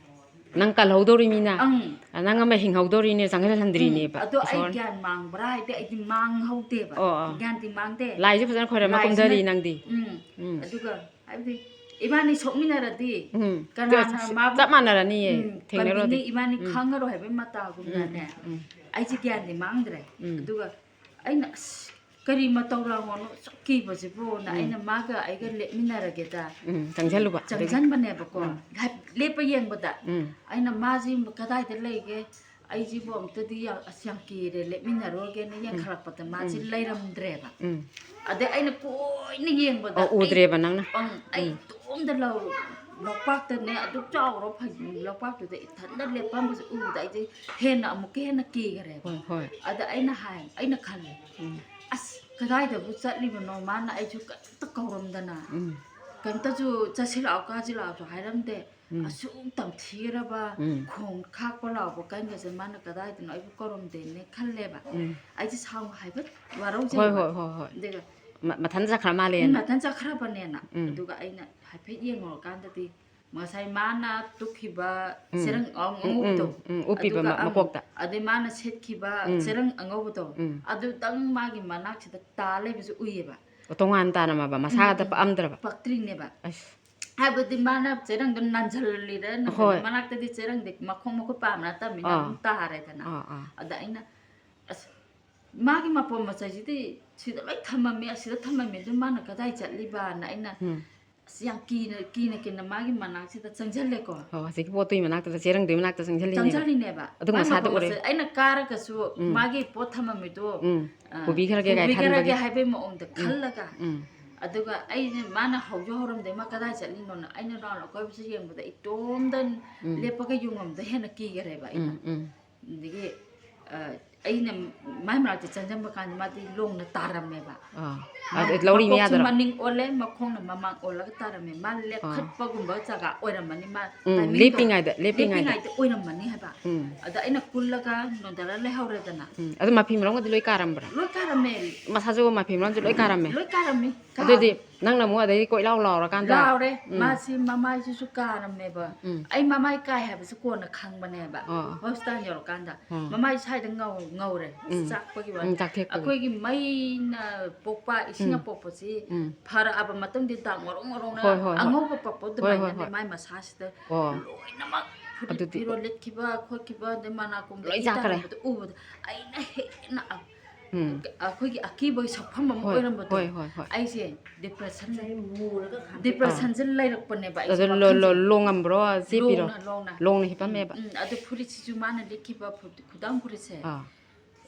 ꯅꯪ ꯀꯜꯍꯧꯗꯧꯔꯤꯃꯤꯅ꯫ ꯑꯪ꯫ ꯅꯪ ꯑꯃ ꯍꯤꯡꯍꯧꯗꯧꯔꯤꯅꯦ, ꯆꯪꯍꯜꯍꯟꯗ꯭ꯔꯤꯅꯦꯕ ꯎꯝ꯫ ꯑꯗꯣ ꯑꯩ ꯏꯁꯣꯔꯅ꯫ ꯒ꯭ꯌꯥꯟ ꯃꯥꯡꯕ꯭ꯔꯥ ꯍꯥꯏꯗꯤ ꯑꯩꯗꯤ ꯃꯥꯡꯍꯧꯗꯦꯕ꯫ ꯑꯣ, ꯑꯣ꯫ ꯒ꯭ꯌꯥꯟꯗꯤ ꯃꯥꯡꯗꯦ꯫ ꯂꯥꯏꯁꯦ ꯐꯖꯅ ꯈꯣꯏꯔꯝꯃ ꯂꯥꯏꯁꯤꯅ ꯀꯨꯝꯊꯔꯤ ꯅꯪꯗꯤ꯫ ꯎꯝ꯫ ꯎꯝ꯫ ꯑꯗꯨꯒ ꯍꯥꯏꯕꯗꯤ ꯏꯕꯥꯅꯤ ꯁꯣꯛꯃꯤꯟꯅꯔꯗꯤ ꯎꯝ꯫ ꯀꯅꯥꯅ ꯆꯞ, ꯃꯥꯕꯨ, ꯆꯞ ꯃꯥꯟꯅꯔꯅꯤꯌꯦ, ꯎꯝ, ꯊꯦꯡꯅꯔꯨꯔꯗꯤ꯫ ꯀꯟꯕꯤꯅꯤ ꯏꯕꯥꯅꯤ ꯎꯝ꯫ ꯈꯪꯉꯔꯣꯏ ꯍꯥꯏꯕꯒꯤ ꯎꯝ, ꯃꯇꯥꯒꯨꯝꯅꯅꯦ꯫ ꯎꯝ, ꯎꯝ꯫ ꯑꯩꯁꯦ ꯒ꯭ꯌꯥꯟꯗꯤ ꯃꯥꯡꯗ꯭ꯔꯦ꯫ ꯎꯝ꯫ ꯑꯗꯨꯒ ꯑꯩꯅ ꯑꯁ ꯀꯔꯤ ꯃꯇꯧ ꯂꯥꯡꯉꯣꯅꯣ ꯑꯁꯨꯛ ꯀꯤꯕꯁꯤꯕꯨꯅ ꯎꯝ꯫ ꯑꯩꯅ ꯃꯥꯒ ꯑꯩꯒ ꯂꯦꯞꯃꯤꯟꯅꯔꯒꯦꯗ ꯎꯝ, ꯆꯪꯁꯜꯂꯨꯕ꯫ ꯆꯪꯁꯟꯕꯅꯦꯕꯀꯣ꯫ ꯎꯝ꯫ ꯍꯥꯏ-, ꯂꯦꯞꯄ ꯌꯦꯡꯕꯗ ꯎꯝ꯫ ꯑꯩꯅ ꯃꯥꯁꯤ ꯀꯗꯥꯏꯗ ꯂꯩꯒꯦ? ꯑꯩꯁꯤꯕꯨ ꯑꯝꯇꯗꯤ ꯌꯥ-, ꯑꯁ ꯌꯥꯝ ꯀꯤꯔꯦ, ꯂꯦꯞꯃꯤꯟꯅꯔꯨꯔꯒꯦꯅ ꯌꯦꯡꯈꯠꯂꯛꯄꯗ ꯃꯥꯁꯤ ꯎꯝ꯫ ꯂꯩꯔꯝꯗ꯭ꯔꯦꯕ꯫ ꯎꯝ꯫ ꯑꯗꯩ ꯑꯩꯅ ꯀꯣꯏꯅ ꯌꯦꯡꯕꯗ ꯑꯣ, ꯑꯩ-, ꯎꯗ꯭ꯔꯦꯕ ꯅꯪꯅ? ꯑꯪ, ꯑꯩ ꯎꯝ꯫ ꯏꯇꯣꯝꯗ ꯂꯧ-, ꯂꯣꯛꯄꯥꯛꯇꯅꯦ ꯑꯗꯨꯛ ꯆꯥꯎꯔ ꯐ-, ꯂꯣꯛꯄꯥꯛꯇꯨꯗ ꯏꯊꯟꯗ ꯂꯦꯞꯄꯝꯕꯁꯦ ꯎꯕꯗ ꯑꯩꯁꯦ ꯍꯦꯟꯅ ꯑꯃꯨꯛꯀ ꯍꯦꯟꯅ ꯀꯤꯈ꯭ꯔꯦꯕ꯫ ꯍꯣꯏ, ꯍꯣꯏ꯫ ꯑꯗ ꯑꯩꯅ ꯍꯥꯏ, ꯑꯩꯅ ꯈꯜꯂꯦ, ꯎꯝ꯫ "ꯑꯁ ꯀꯗꯥꯏꯗꯕꯨ ꯆꯠꯂꯤꯕꯅꯣ? ꯃꯥꯅ ꯑꯩꯁꯨ ꯀꯔꯤꯝꯇ ꯀꯧꯔꯝꯗꯅ, ꯎꯝ꯫ ꯀꯔꯤꯝꯇꯁꯨ ꯆꯠꯁꯤꯜꯂꯛꯑꯣ ꯀꯥꯁꯤꯜꯂꯛꯑꯣꯁꯨ ꯍꯥꯏꯔꯝꯗꯦ, ꯑꯁꯨꯛ ꯇꯝꯊꯤꯔꯕ, ꯎꯝ, ꯈꯣꯡ ꯈꯥꯛꯄ ꯂꯥꯎꯕ ꯀꯟꯒꯁꯦ ꯃꯥꯅ ꯀꯗꯥꯏꯗꯅꯣ ꯑꯩꯕꯨ ꯀꯧꯔꯝꯗꯦꯅꯦ ꯈꯜꯂꯦꯕ꯫ ꯎꯝ꯫ ꯑꯩꯁꯦ ꯁꯥꯎ ꯍꯥꯏꯕ ꯍꯣꯏ ꯋꯥꯔꯧꯖꯩꯕ꯫ ꯍꯣꯏ ꯍꯣꯏ ꯍꯣꯏ꯫ ꯑꯗꯨꯒ ꯃ- ꯃꯊꯟ ꯆꯠꯈ꯭ꯔ ꯃꯥꯜꯂꯦꯅ꯫ ꯃꯊꯟ ꯆꯠꯈ꯭ꯔꯕꯅꯦꯅ꯫ ꯎꯝ꯫ ꯑꯗꯨꯒ ꯑꯩꯅ ꯍꯥꯏꯐꯦꯠ ꯌꯦꯡꯉꯨꯔꯀꯥꯟꯗꯗꯤ ꯉꯁꯥꯏ ꯃꯥꯅ ꯇꯨꯛꯈꯤꯕ ꯎꯝ꯫ ꯆꯦꯔꯪ ꯑꯉꯧ- ꯎꯝ, ꯎꯝ, ꯑꯉꯧꯕꯗꯣ, ꯎꯝ, ꯎꯞꯄꯤꯕ ꯑꯗꯨꯒ ꯃ- ꯑꯃꯨꯛ ꯃꯀꯣꯛꯇ꯫ ꯑꯗꯩ ꯃꯥꯅ ꯁꯦꯠꯈꯤꯕ ꯎꯝ꯫ ꯆꯦꯔꯪ ꯑꯉꯧꯕꯗꯣ, ꯎꯝ꯫ ꯑꯗꯨꯗꯪ ꯃꯥꯒꯤ ꯃꯅꯥꯛꯁꯤꯗ ꯇꯥ ꯂꯩꯕꯁꯨ ꯎꯏꯌꯦꯕ꯫ ꯑꯣ, ꯇꯣꯉꯥꯟ ꯇꯥꯅꯃꯕ, ꯃꯁꯥꯒꯗ ꯄꯛꯑꯝꯗ꯭ꯔꯕ? ꯄꯛꯇ꯭ꯔꯤꯅꯦꯕ꯫ ꯑꯁ꯫ ꯍꯥꯏꯕꯗꯤ ꯃꯥꯅ ꯆꯦꯔꯪꯗꯣ ꯅꯟꯁꯤꯜꯂꯤꯔ ꯅꯠꯇ꯭ꯔꯒ ꯍꯣꯏ꯫ ꯃꯅꯥꯛꯇꯗꯤ ꯆꯦꯔꯪꯗꯤ ꯃꯈꯣꯡ ꯃꯈꯨꯠ ꯄꯥꯝꯅ ꯅꯠꯇꯕꯅꯤꯅ ꯑꯥ꯫ ꯑꯗꯨꯝ ꯇꯥꯔꯦꯗꯅ꯫ ꯑꯥ, ꯑꯥ꯫ ꯑꯗ ꯑꯩꯅ, "ꯑꯁ, ꯃꯥꯒꯤ ꯃꯄꯣꯠ ꯃꯆꯩꯁꯤꯗꯤ ꯁꯤꯗ ꯂꯣꯏ ꯊꯝꯃꯝꯃꯤ, ꯑꯁꯤꯗ ꯊꯝꯃꯝꯃꯤ, ꯑꯗꯨ ꯃꯥꯅ ꯀꯗꯥꯏ ꯆꯠꯂꯤꯕꯅ?" ꯑꯩꯅ ꯎꯝ꯫ ꯑꯁ, ꯌꯥꯝ ꯀꯤꯅ, ꯀꯤꯅ, ꯀꯤꯅ ꯃꯥꯒꯤ ꯃꯅꯥꯛꯁꯤꯗ ꯆꯪꯁꯤꯜꯂꯦꯀꯣ꯫ ꯑꯣ, ꯍꯧꯖꯤꯛꯀꯤ ꯄꯣꯠꯇꯨꯒꯤ ꯃꯅꯥꯛꯇꯨꯗ, ꯆꯦꯔꯪꯗꯨꯒꯤ ꯃꯅꯥꯛꯇ ꯆꯪꯁꯤꯜꯂꯤꯅꯦꯕ꯫ ꯆꯪꯁꯤꯜꯂꯤꯅꯦꯕ꯫ ꯑꯗꯨ ꯃꯥꯏ ꯃꯁꯥꯗ ꯃꯄꯣꯠ ꯎꯔꯦ꯫ ꯃꯆꯩ ꯑꯩꯅ ꯀꯥꯔꯒꯁꯨ ꯎꯝ꯫ ꯃꯥꯒꯤ ꯄꯣꯠ ꯊꯝꯃꯝꯃꯤꯗꯣ, ꯎꯝ꯫ ꯑ, ꯄꯨꯕꯤꯈ꯭ꯔꯒꯦ ꯀꯥꯏ ꯄꯨꯕꯤꯈ꯭ꯔꯒꯦ ꯈꯟꯕꯒꯤ꯫ ꯍꯥꯏꯕꯒꯤ ꯃꯑꯣꯡꯗ ꯎꯝ꯫ ꯈꯜꯂꯒ꯫ ꯎꯝ꯫ ꯑꯗꯨꯒ ꯑꯩꯁꯦ, ꯃꯥꯅ ꯍꯧꯁꯨ ꯍꯧꯔꯝꯗꯦ, "ꯃꯥ ꯀꯗꯥꯏ ꯆꯠꯂꯤꯅꯣꯅ?" ꯑꯩꯅ ꯔꯥꯎꯟ ꯑꯀꯣꯏꯕꯁꯤ ꯌꯦꯡꯕꯗ ꯏꯇꯣꯝꯗ ꯎꯝ꯫ ꯂꯦꯞꯄꯒ ꯌꯨꯡꯉꯝꯗ ꯍꯦꯟꯅ ꯀꯤꯈꯔꯦꯕ ꯑꯩꯅ꯫ ꯎꯝ, ꯎꯝ꯫ ꯑꯗꯒꯤ, ꯑ, ꯑꯩꯅ ꯃꯥꯏ ꯃꯅꯥꯛꯇ ꯆꯪꯁꯤꯟꯕ ꯀꯥꯟꯗ ꯃꯥꯗꯤ ꯂꯣꯡꯅ ꯇꯥꯔꯝꯃꯦꯕ꯫ ꯑꯥ꯫ ꯃꯥ ꯑꯗꯨ ꯂꯧꯔꯤ ꯃꯀꯣꯛꯁꯦ ꯃꯌꯥꯗꯔꯣ? ꯃꯅꯤꯡ ꯑꯣꯜꯂꯦ, ꯃꯈꯣꯡꯅ ꯃꯃꯥꯡ ꯑꯣꯜꯂꯒ ꯇꯥꯔꯝꯃꯦ꯫ ꯃꯥ ꯑꯥ꯫ ꯂꯦꯞꯈꯠꯄꯒꯨꯝꯕ ꯖꯒꯥ ꯑꯣꯏꯔꯝꯃꯅꯤ, ꯃꯥ ꯎꯝ, timingꯗꯣ꯫ ꯂꯦꯞꯄꯤꯉꯩꯗ, ꯂꯦꯞꯄꯤꯉꯩꯗ꯫ ꯂꯦꯞꯄꯤꯉꯩꯗ ꯑꯣꯏꯔꯝꯃꯅꯤ ꯍꯥꯏꯕ꯫ ꯎꯝ꯫ ꯑꯗ ꯑꯩꯅ ꯀꯨꯜꯂꯒ ꯅꯣꯟꯊꯔ ꯂꯩꯍꯧꯔꯦꯗꯅ꯫ ꯎꯝ꯫ ꯑꯗꯨ ꯃꯐꯤ ꯃꯔꯣꯡꯒꯗꯤ ꯂꯣꯏ ꯀꯥꯔꯝꯕ꯭ꯔꯥ? ꯂꯣꯏ ꯀꯥꯔꯝꯃꯦ꯫ ꯃꯁꯥꯁꯨ ꯃꯐꯤ ꯃꯔꯣꯡꯁꯨ ꯂꯣꯏ ꯀꯥꯔꯝꯃꯦ? ꯂꯣꯏ ꯀꯥꯔꯝꯃꯤ꯫ ꯑꯗꯨꯗꯤ ꯅꯪꯅ ꯑꯃꯨꯛ ꯑꯗꯩꯗꯤ ꯀꯣꯏ ꯂꯥꯎ ꯂꯥꯎꯔꯀꯥꯟꯗ? ꯂꯥꯎꯔꯦ꯫ ꯎꯝ꯫ ꯃꯥꯁꯤ ꯃꯃꯥꯏꯁꯤꯁꯨ ꯀꯥꯔꯝꯃꯦꯕ꯫ ꯎꯝ꯫ ꯑꯩ ꯃꯃꯥꯏ ꯀꯥꯏ ꯍꯥꯏꯕꯁꯤ ꯀꯣꯟꯅ ꯈꯪꯕꯅꯦꯕ꯫ ꯑꯣ꯫ ꯍꯣꯁꯄꯤꯇꯥꯜ ꯌꯧꯔꯀꯥꯟꯗ꯫ ꯎꯝ꯫ ꯃꯃꯥꯏ ꯁ꯭ꯋꯥꯏꯗ ꯉꯧ-, ꯉꯧꯔꯦ꯫ ꯎꯝ꯫ ꯆꯥꯛꯄꯒꯤ ꯎꯝ, ꯋꯥꯅꯤ꯫ ꯆꯥꯛꯊꯦꯛꯄꯒꯤ꯫ ꯑꯩꯈꯣꯏꯒꯤ ꯃꯩꯅ ꯄꯣꯛꯄ, ꯏꯁꯤꯡꯅ ꯎꯝ꯫ ꯄꯣꯛꯄꯁꯤ ꯎꯝ꯫ ꯐꯔꯛꯑꯕ ꯃꯇꯨꯡꯗꯤ ꯗꯥꯛ ꯉꯧꯔꯣꯡ ꯉꯧꯔꯣꯡꯅ ꯍꯣꯏ, ꯍꯣꯏ, ꯍꯣꯏ꯫ ꯑꯉꯧꯕ ꯄꯣꯛꯄ ꯍꯣꯏ, ꯍꯣꯏ, ꯑꯗꯨꯃꯥꯏꯅꯅꯦ ꯍꯣꯏ꯫ ꯃꯥꯏ ꯃꯁꯥꯁꯤꯗ ꯑꯣ꯫ ꯂꯣꯏꯅꯃꯛ ꯐꯨꯔꯤꯠ ꯑꯗꯨꯗꯤ ꯐꯤꯔꯣꯜ ꯂꯤꯠꯈꯤꯕ ꯈꯣꯠꯈꯤꯕ, ꯑꯗꯩ ꯃꯅꯥꯀꯣꯡ ꯂꯣꯏ ꯏ ꯆꯥꯈ꯭ꯔꯦ? ꯇꯥꯔꯝꯕꯗꯣ ꯎꯕꯗ ꯑꯩꯅ ꯍꯦꯟꯅ ꯑ-, ꯎꯝ꯫ ꯑꯩꯈꯣꯏꯒꯤ ꯑꯀꯤꯕꯒꯤ ꯁꯛꯐꯝ ꯑꯃ ꯍꯣꯏ, ꯑꯣꯏꯔꯝꯕꯗꯣ꯫ ꯍꯣꯏ, ꯍꯣꯏ, ꯍꯣꯏ꯫ ꯑꯩꯁꯦ depression, ꯃꯨꯔꯒ ꯈꯥꯝ- depressionꯁꯦ ꯂꯩꯔꯛꯄꯅꯦꯕ ꯑꯩꯁꯦ ꯑꯗꯨ ꯂꯣ-, ꯂꯣ-, ꯋꯥꯈꯜꯁꯦ꯫ ꯂꯣꯡꯉꯝꯕ꯭ꯔꯣ, ꯆꯦꯞꯄꯤꯔꯣ? ꯂꯣꯡꯅ, ꯂꯣꯡꯅ꯫ ꯂꯣꯡꯅ ꯍꯤꯞꯄꯝꯃꯦꯕ? ꯎꯝ, ꯑꯗꯨ ꯐꯨꯔꯤꯠꯁꯤꯁꯨ ꯃꯥꯅ ꯂꯤꯠꯈꯤꯕ ꯐꯨ-, ꯈꯨꯗꯥꯡ ꯐꯨꯔꯤꯠꯁꯦ꯫ ꯑꯥ꯫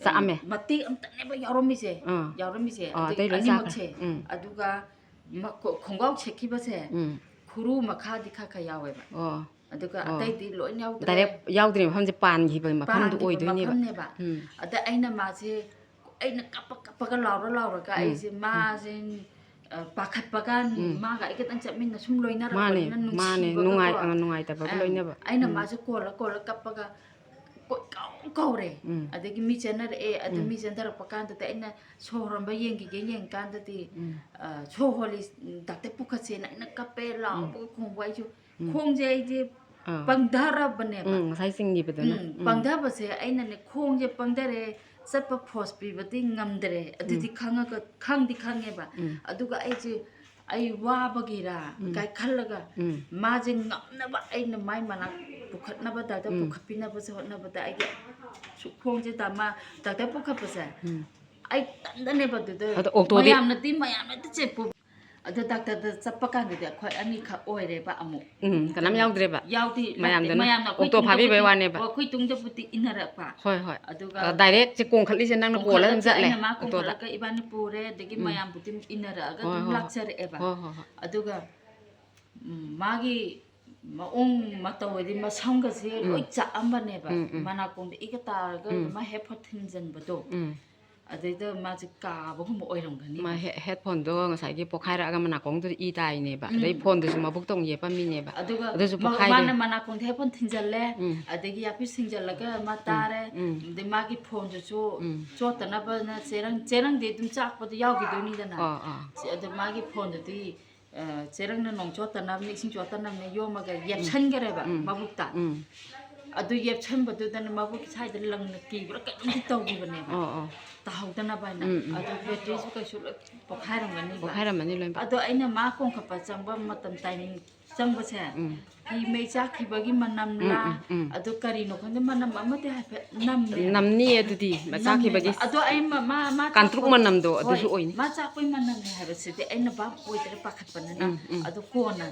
ꯆꯥꯛꯑꯝꯃꯦ? ꯃꯇꯦꯛ ꯑꯝꯇꯅꯦꯕ ꯌꯥꯎꯔꯝꯃꯤꯁꯦ꯫ ꯑꯥ꯫ ꯌꯥꯎꯔꯝꯃꯤꯁꯦ꯫ ꯑꯥ, ꯑꯗꯩ ꯑꯇꯩ ꯂꯣꯏ ꯑꯅꯤꯃꯛꯁꯦ꯫ ꯆꯥꯈ꯭ꯔꯦ꯫ ꯎꯝ꯫ ꯑꯗꯨꯒ ꯃꯈꯣ-, ꯈꯣꯡꯒ꯭ꯔꯥꯎ ꯁꯦꯠꯈꯤꯕꯁꯦ ꯎꯝ꯫ ꯈꯨꯔꯨ ꯃꯈꯥꯗꯤ ꯈꯔ ꯈꯔ ꯌꯥꯎꯋꯦꯕ꯫ ꯑꯣ꯫ ꯑꯗꯨꯒ ꯑꯣ꯫ ꯑꯇꯩꯗꯤ ꯂꯣꯏ ꯌꯥꯎꯗ꯭ꯔꯦ꯫ Direct ꯌꯥꯎꯗ꯭ꯔꯤ ꯃꯐꯝꯁꯦ ꯄꯥꯟꯈꯤꯕ ꯃꯐꯝꯗꯨ ꯄꯥꯟꯈꯤꯕ ꯑꯣꯏꯗꯣꯏꯅꯦꯕ꯫ ꯃꯐꯝꯅꯦꯕ꯫ ꯎꯝ꯫ ꯑꯗ ꯑꯩꯅ ꯃꯥꯁꯦ, ꯑꯩꯅ ꯀꯞꯄ ꯀꯞꯄꯒ ꯂꯥꯎꯔ ꯂꯥꯎꯔꯒ ꯎꯝ꯫ ꯑꯩꯁꯦ ꯎꯝ꯫ ꯃꯥꯁꯦ, ꯑ, ꯄꯥꯈꯠꯄꯒ, ꯎꯝ꯫ ꯃꯥꯒ ꯑꯩ ꯈꯛꯇꯪ ꯆꯠꯃꯤꯟꯅ ꯁꯨꯝ ꯃꯥꯅꯦ, ꯂꯣꯏꯅꯔꯛꯄꯅꯤꯅ ꯃꯥꯅꯦ, ꯅꯨꯡꯁꯤꯕꯒꯀꯣ꯫ ꯅꯨꯡꯉꯥꯏ-, ꯑ, ꯅꯨꯡꯉꯥꯏꯇꯕꯒ ꯑ, ꯂꯣꯏꯅꯕ꯫ ꯑꯩꯅ ꯎꯝ꯫ ꯃꯥꯁꯦ ꯀꯣꯜꯂ ꯀꯣꯜꯂ ꯀꯞꯄꯒ ꯀꯣꯏ ꯀꯧ ꯀꯧꯔꯦ꯫ ꯎꯝ꯫ ꯑꯗꯒꯤ ꯃꯤ ꯆꯦꯟꯅꯔꯛꯑꯦ꯫ ꯑꯗꯨ ꯎꯝ꯫ ꯃꯤ ꯆꯦꯟꯊꯔꯛꯄ ꯀꯥꯟꯗꯨꯗ ꯑꯩꯅ ꯁꯣꯔ ꯍꯣꯟꯕ ꯌꯦꯡꯈꯤꯒꯦ ꯌꯦꯡꯀꯥꯟꯗꯗꯤ, ꯎꯝ꯫ ꯑ, ꯁꯣꯔ ꯍꯣꯜꯂꯤ, "ꯗꯥꯛꯇꯔ ꯄꯨꯈꯠꯁꯦꯅ" ꯑꯩꯅ ꯀꯞꯄꯦ, ꯎꯝ꯫ ꯂꯥꯎꯕꯒ ꯈꯣꯡꯕ꯫ ꯑꯩꯁꯨ ꯎꯝ꯫ ꯈꯣꯡꯁꯦ ꯑꯩꯁꯦ ꯑꯥ꯫ ꯄꯪꯊꯔꯕꯅꯦꯕ꯫ ꯎꯝ, ꯉꯁꯥꯏ ꯆꯤꯡꯈꯤꯕꯗꯨꯅ꯫ ꯎꯝ, ꯎꯝ꯫ ꯄꯪꯊꯕꯁꯦ ꯑꯩꯅꯅꯦ ꯈꯣꯡꯁꯦ ꯄꯪꯊꯔꯦ, ꯆꯠꯄ ꯐꯣꯔꯁ ꯄꯤꯕꯗꯤ ꯉꯝꯗ꯭ꯔꯦ꯫ ꯑꯗꯨꯗꯤ ꯎꯝ꯫ ꯈꯪꯉꯒ, ꯈꯪꯗꯤ ꯈꯪꯉꯦꯕ꯫ ꯎꯝ꯫ ꯑꯗꯨꯒ ꯑꯩꯁꯦ, "ꯑꯩ ꯋꯥꯕꯒꯤꯔꯥ?" ꯎꯝ꯫ ꯀꯥꯏ ꯈꯜꯂꯒ ꯎꯝ꯫ ꯃꯥꯁꯦ ꯉꯝꯅꯕ ꯑꯩꯅ ꯃꯥꯏ ꯃꯅꯥꯛ ꯄꯨꯈꯠꯅꯕ, ꯗꯥꯛꯇꯔ ꯎꯝ꯫ ꯄꯨꯈꯠꯄꯤꯅꯕꯁꯦ ꯍꯣꯠꯅꯕꯗ ꯑꯩꯒꯤ ꯁꯨꯛ ꯈꯣꯡꯁꯦ ꯗꯥ-, ꯃꯥ ꯗꯥꯛꯇꯔ ꯄꯨꯈꯠꯄꯁꯦ ꯎꯝ꯫ ꯑꯩ ꯇꯟꯗꯅꯦꯕ ꯑꯗꯨꯗ꯫ ꯑꯗꯣ ꯑꯣꯛꯇꯣꯗꯤ ꯃꯌꯥꯝꯅꯗꯤ, ꯃꯌꯥꯝꯅꯗꯤ ꯆꯦꯛꯄꯨ-, ꯑꯗꯣ ꯗꯥꯛꯇꯔꯗ ꯆꯠꯄ ꯀꯥꯟꯗꯗꯤ ꯑꯩꯈꯣꯏ ꯑꯅꯤꯈꯛ ꯑꯣꯏꯔꯦꯕ ꯑꯃꯨꯛ꯫ ꯎꯝ, ꯀꯅꯥꯝ ꯌꯥꯎꯗ꯭ꯔꯦꯕ? ꯌꯥꯎꯗꯦ, ꯂꯥꯛꯇꯦ꯫ ꯃꯌꯥꯝꯗꯨꯅ ꯃꯌꯥꯝꯅ ꯑꯩꯈꯣꯏ ꯑꯣꯛꯇꯣ ꯐꯥꯕꯤꯕꯩ ꯇꯨꯡꯗꯕꯨꯗꯤ, ꯋꯥꯅꯦꯕ꯫ ꯑꯣ, ꯑꯩꯈꯣꯏ ꯇꯨꯡꯗꯕꯨꯗꯤ ꯏꯟꯅꯔꯛꯄ꯫ ꯍꯣꯏ, ꯍꯣꯏ꯫ ꯑꯗꯨꯒ ꯑ, direct ꯁꯦ ꯀꯣꯡꯈꯠꯂꯤꯁꯦ ꯅꯪꯅ ꯀꯣꯜꯂ ꯑꯗꯨꯝ ꯀꯣꯡꯈꯠꯂꯒ ꯆꯠꯂꯦ, ꯑꯩꯅ ꯃꯥ ꯑꯣꯛꯇꯣꯗ꯫ ꯀꯣꯡꯈꯠꯂꯒ ꯏꯕꯥꯅꯤ ꯄꯨꯔꯦ, ꯑꯗꯒꯤ ꯎꯝ꯫ ꯃꯌꯥꯝꯕꯨꯗꯤ ꯏꯟꯅꯔꯛꯑꯒ ꯍꯣꯏ, ꯑꯗꯨꯝ ꯍꯣꯏ, ꯍꯣꯏ꯫ ꯂꯥꯛꯆꯔꯛꯑꯦꯕ꯫ ꯍꯣꯏ, ꯍꯣꯏ, ꯍꯣꯏ꯫ ꯑꯗꯨꯒ, ꯎꯝ, ꯃꯥꯒꯤ ꯃꯑꯣꯡ ꯃꯇꯧ ꯍꯥꯏꯗꯤ ꯃꯁꯝꯒꯁꯦ ꯎꯝ꯫ ꯂꯣꯏ ꯆꯥꯛꯑꯝꯕꯅꯦꯕ꯫ ꯎꯝ, ꯎꯝ꯫ ꯃꯅꯥꯀꯣꯡꯗ ꯏꯒ ꯇꯥꯔꯒ ꯎꯝ꯫ ꯃꯥ headphone ꯊꯤꯟꯖꯟꯕꯗꯣ꯫ ꯎꯝ꯫ ꯑꯗꯩꯗ ꯃꯥꯁꯦ ꯀꯥꯕꯒꯨꯝꯕ ꯑꯣꯏꯔꯝꯒꯅꯤ꯫ ꯃꯥ ꯍꯦ-, headphone ꯗꯣ ꯉꯁꯥꯏꯒꯤ ꯄꯣꯛꯈꯥꯏꯔꯛꯑꯒ ꯃꯅꯥꯀꯣꯡꯗꯨꯗ ꯏ ꯇꯥꯏꯅꯦꯕ꯫ ꯑꯗꯩ ꯎꯝ꯫ Phone ꯗꯨꯁꯨ ꯃꯕꯨꯛꯇ ꯑꯃꯨꯛ ꯌꯦꯞꯄꯝꯃꯤꯅꯦꯕ꯫ ꯑꯗꯨꯒ ꯑꯗꯨꯁꯨ ꯃ-, ꯄꯣꯛꯈꯥꯏꯔꯦ꯫ ꯃꯥꯅ ꯃꯅꯥꯀꯣꯡꯗ headphone ꯊꯤꯟꯖꯜꯂꯦ, ꯎꯝ꯫ ꯑꯗꯒꯤ earpiece ꯊꯤꯟꯖꯜꯂꯒ ꯃꯥ ꯎꯝ꯫ ꯇꯥꯔꯦ, ꯎꯝ꯫ ꯑꯗꯩ ꯃꯥꯒꯤ phone ꯗꯨꯁꯨ ꯎꯝ꯫ ꯆꯣꯠꯇꯅꯕꯅ ꯆꯦꯔꯪ, ꯆꯦꯔꯪꯗꯤ ꯑꯗꯨꯝ ꯆꯥꯛꯄꯗꯣ ꯌꯥꯎꯈꯤꯗꯣꯏꯅꯤꯗꯅ꯫ ꯑꯥ, ꯑꯥ꯫ ꯁꯤ-, ꯑꯗꯣ ꯃꯥꯒꯤ phone ꯗꯨꯗꯤ ꯑ, ꯆꯦꯔꯪꯅ ꯅꯣꯡ ꯆꯣꯠꯇꯅꯕꯅꯦ, ꯏꯁꯤꯡ ꯆꯣꯠꯇꯅꯕꯅꯦ ꯌꯣꯝꯃꯒ ꯎꯝ꯫ ꯌꯦꯞꯁꯟꯈ꯭ꯔꯦꯕ ꯎꯝ꯫ ꯃꯕꯨꯛꯇ꯫ ꯎꯝ꯫ ꯑꯗꯨ ꯌꯦꯞꯁꯟꯕꯗꯨꯗꯅ ꯃꯕꯨꯛꯀꯤ ꯁ꯭ꯋꯥꯏꯗ ꯂꯪꯅ ꯀꯤꯕ꯭ꯔꯥ ꯀꯩꯅꯣꯝꯗꯤ ꯇꯧꯈꯤꯕꯅꯦꯕ꯫ ꯑꯣ, ꯑꯣ꯫ ꯇꯥꯍꯧꯗꯅꯕ ꯍꯥꯏꯅ꯫ ꯎꯝ, ꯎꯝ꯫ ꯑꯗꯨ battery ꯁꯨ ꯀꯩꯁꯨ ꯂꯣꯏ ꯄꯣꯛꯈꯥꯏꯔꯝꯒꯅꯤꯕ꯫ ꯄꯣꯛꯈꯥꯏꯔꯝꯃꯅꯤ ꯂꯣꯏꯅ꯫ ꯑꯗꯣ ꯑꯩꯅ ꯃꯥ ꯀꯣꯟꯈꯠꯄ ꯆꯪꯕ ꯃꯇꯝ timing ꯆꯪꯕꯁꯦ, ꯎꯝ꯫ ꯐꯤ ꯃꯩ ꯆꯥꯛꯈꯤꯕꯒꯤ ꯃꯅꯝꯂꯥ, ꯎꯝ, ꯎꯝ, ꯎꯝ꯫ ꯑꯗꯨ ꯀꯔꯤꯅꯣ ꯈꯪꯗꯦ, ꯃꯅꯝ ꯑꯃꯗꯤ ꯍꯥꯏꯐꯦꯠ ꯅꯝꯃꯦ꯫ ꯅꯝꯅꯤ ꯑꯗꯨꯗꯤ, ꯃꯩ ꯆꯥꯛꯈꯤꯕꯒꯤ ꯅꯝꯃꯦꯕ꯫ ꯑꯗꯣ ꯑꯩ ꯃ-, ꯃꯥ, ꯃꯥ ꯀꯥꯡꯇ꯭ꯔꯨꯛ ꯆꯥꯛꯄ-, ꯃꯅꯝꯗꯣ ꯍꯣꯏ, ꯑꯗꯨꯁꯨ ꯑꯣꯏꯅꯤ꯫ ꯃꯥ ꯆꯥꯛꯄꯩ ꯃꯅꯝꯅꯦ ꯍꯥꯏꯕꯁꯤꯗꯤ ꯑꯩꯅ ꯚꯥꯞ ꯑꯣꯏꯗ꯭ꯔꯦ, ꯄꯥꯈꯠꯄꯅꯤꯅ꯫ ꯎꯝ, ꯎꯝ꯫ ꯑꯗꯣ ꯀꯣꯟꯅ,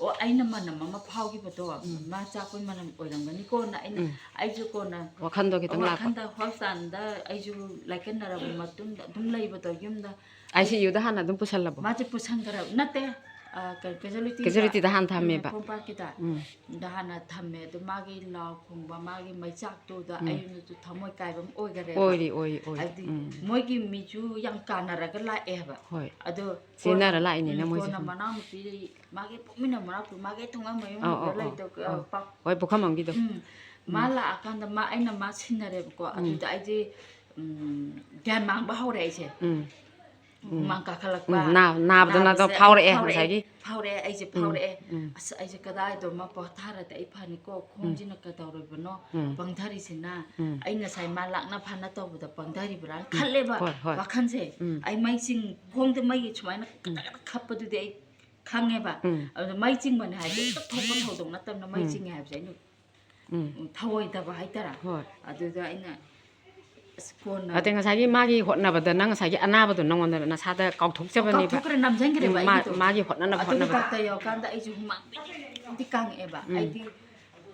ꯑꯣ, ꯑꯩꯅ ꯃꯅꯝ ꯑꯃ ꯐꯥꯎꯈꯤꯕꯗꯣ, ꯎꯝ꯫ ꯃꯥ ꯆꯥꯛꯄꯩ ꯃꯅꯝ ꯑꯣꯏꯔꯝꯒꯅꯤꯀꯣꯅ ꯑꯩꯅ, ꯎꯝ꯫ ꯑꯩꯁꯨ ꯀꯣꯟꯅ ꯋꯥꯈꯟꯗꯣ ꯈꯤꯇꯪ ꯂꯥꯛꯄ꯫ ꯋꯥꯈꯟꯗ hospital ꯗ ꯑꯩꯁꯨ ꯂꯥꯏꯀꯠꯅꯔꯕ ꯃꯇꯨꯡꯗ ꯑꯗꯨꯝ ꯂꯩꯕꯗꯣ ꯌꯨꯝꯗ꯫ ICU ꯗ ꯍꯥꯟꯅ ꯑꯗꯨꯝ ꯄꯨꯁꯜꯂꯕꯣ? ꯃꯥꯁꯦ ꯄꯨꯁꯟꯈ꯭ꯔꯕ ꯅꯠꯇꯦ, ꯑ, ꯀꯩ-, casualty Casualty ꯗ ꯍꯥꯟꯅ ꯊꯝꯃꯦꯕ꯫ ꯈꯣꯡꯄꯥꯛꯀꯤꯗ ꯎꯝ꯫ ꯗ ꯍꯥꯟꯅ ꯊꯝꯃꯦ꯫ ꯑꯗꯨ ꯃꯥꯒꯤ ꯂꯥꯎ ꯈꯣꯡꯕ, ꯃꯥꯒꯤ ꯃꯩꯆꯥꯛꯇꯨꯗ ꯑꯩꯅꯁꯨ ꯊꯃꯣꯏ ꯀꯥꯏꯕ ꯑꯃ ꯑꯣꯏꯈꯔꯦꯕ꯫ ꯑꯣꯏꯔꯤ ꯑꯣꯏꯔꯤ ꯑꯣꯏꯔꯤ ꯍꯥꯏꯕꯗꯤ ꯎꯝ꯫ ꯃꯣꯏꯒꯤ ꯃꯤꯁꯨ ꯌꯥꯝ ꯀꯥꯟꯅꯔꯒ ꯂꯥꯛꯑꯦꯕ꯫ ꯍꯣꯏ꯫ ꯑꯗꯣ ꯆꯦꯟꯅꯔ ꯀꯣꯟꯅ-, ꯂꯥꯛꯏꯅꯤꯅ ꯎꯝ, ꯃꯣꯏꯁꯦ ꯀꯣꯟꯅ ꯁꯨꯝ꯫ ꯃꯅꯥꯎꯅꯨꯄꯤ, ꯃꯥꯒꯤ ꯄꯣꯛꯃꯤꯟꯅꯕ ꯃꯅꯥꯎꯄꯤ, ꯃꯥꯒꯤ ꯊꯣꯡꯉꯥꯟ ꯃꯌꯨꯝ ꯑꯧ, ꯑꯧ, ꯂꯩꯗꯣ, ꯑꯧ꯫ ꯄꯥꯛ-, ꯍꯣꯏ, ꯄꯨꯈꯝꯕꯝꯒꯤꯗꯣ꯫ ꯎꯝ꯫ ꯃꯥ ꯂꯥꯛꯑꯀꯥꯟꯗ ꯃꯥ, ꯑꯩꯅ ꯃꯥ ꯁꯤꯟꯅꯔꯦꯕꯀꯣ꯫ ꯎꯝ꯫ ꯑꯗꯨꯗ ꯑꯩꯁꯦ, ꯎꯝ, ꯒ꯭ꯌꯥꯟ ꯃꯥꯡꯕ ꯍꯧꯔꯛꯑꯦ ꯑꯩꯁꯦ꯫ ꯎꯝ꯫ ꯎꯝ꯫ ꯍꯨꯃꯥꯡ ꯀꯥꯈꯠꯂꯛꯄ, ꯎꯝ, ꯅꯥ-, ꯅꯥꯕꯗꯣ ꯅꯥꯗꯣ ꯅꯥꯕꯁꯦ ꯐꯥꯎꯔꯛꯑꯦ, ꯐꯥꯎꯔꯛꯑꯦ, ꯉꯁꯥꯏꯒꯤ꯫ ꯐꯥꯎꯔꯛꯑꯦ꯫ ꯑꯩꯁꯦ ꯎꯝ, ꯐꯥꯎꯔꯛꯑꯦ꯫ ꯎꯝ꯫ ꯑꯁ, ꯑꯩꯁꯦ ꯀꯗꯥꯏꯗꯅꯣꯃ ꯄꯣꯊꯥꯔꯗꯤ ꯑꯩ ꯐꯅꯤꯀꯣ, ꯈꯣꯡꯁꯤꯅ ꯀꯩꯗꯧꯔꯤꯕꯅꯣ, ꯎꯝ꯫ ꯄꯪꯊꯔꯤꯁꯤꯅ꯫ ꯎꯝ꯫ ꯑꯩ ꯉꯁꯥꯏ ꯃꯥ ꯂꯥꯛꯅ ꯐꯅ ꯇꯧꯕꯗ ꯄꯪꯊꯔꯤꯕ꯭ꯔꯥ ꯈꯜꯂꯦꯕ ꯍꯣꯏ, ꯍꯣꯏ꯫ ꯋꯥꯈꯜꯁꯦ꯫ ꯎꯝ꯫ ꯑꯩ ꯃꯩ ꯆꯤꯡ, ꯈꯣꯡꯗ ꯃꯩꯒꯤ ꯁꯨꯃꯥꯏꯅ ꯀꯗꯛ ꯀꯗꯛ ꯈꯞꯄꯗꯨꯗꯤ ꯑꯩ ꯈꯪꯉꯦꯕ꯫ ꯎꯝ꯫ ꯑꯗꯨꯗ ꯃꯩ ꯆꯤꯡꯕꯅꯦ ꯍꯥꯏꯗꯤ ꯍꯦꯛꯇ ꯊꯣꯛꯄ ꯊꯧꯗꯣꯛ ꯅꯠꯇꯕꯅ ꯃꯩ ꯎꯝ꯫ ꯆꯤꯡꯉꯦ ꯍꯥꯏꯕꯁꯦ ꯑꯩꯅ ꯎꯝ꯫ ꯎꯝ, ꯊꯧꯑꯣꯏꯗꯕ ꯍꯥꯏꯇꯥꯔꯦ꯫ ꯍꯣꯏ꯫ ꯑꯗꯨꯗ ꯑꯩꯅ, ꯑꯁ, ꯀꯣꯟꯅ ꯑꯗꯩ ꯉꯁꯥꯏꯒꯤ ꯃꯥꯒꯤ ꯍꯣꯠꯅꯕꯗ ꯅꯪ ꯉꯁꯥꯏꯒꯤ ꯑꯅꯥꯕꯗꯣ ꯅꯪꯉꯣꯟꯗ ꯅꯁꯥꯗ ꯀꯥꯎꯊꯣꯛꯆꯕꯅꯦꯕ꯫ ꯀꯥꯎꯊꯣꯛꯈ꯭ꯔꯦ, ꯅꯝꯁꯤꯟꯈ꯭ꯔꯦꯕ ꯎꯝ, ꯃꯥ-, ꯑꯩꯒꯤꯗꯣ꯫ ꯑꯗꯨ ꯃꯥꯒꯤ ꯍꯣꯠꯅꯕ, ꯑꯗꯨꯒ ꯍꯣꯠꯅꯕꯗ꯫ ꯗꯥꯛꯇꯔ ꯌꯧꯔꯀꯥꯟꯗ ꯑꯩꯁꯦ ꯍꯨꯃꯥꯡꯗꯤ ꯀꯥꯡꯉꯛꯑꯦꯕ꯫ ꯎꯝ꯫ ꯑꯩꯗꯤ,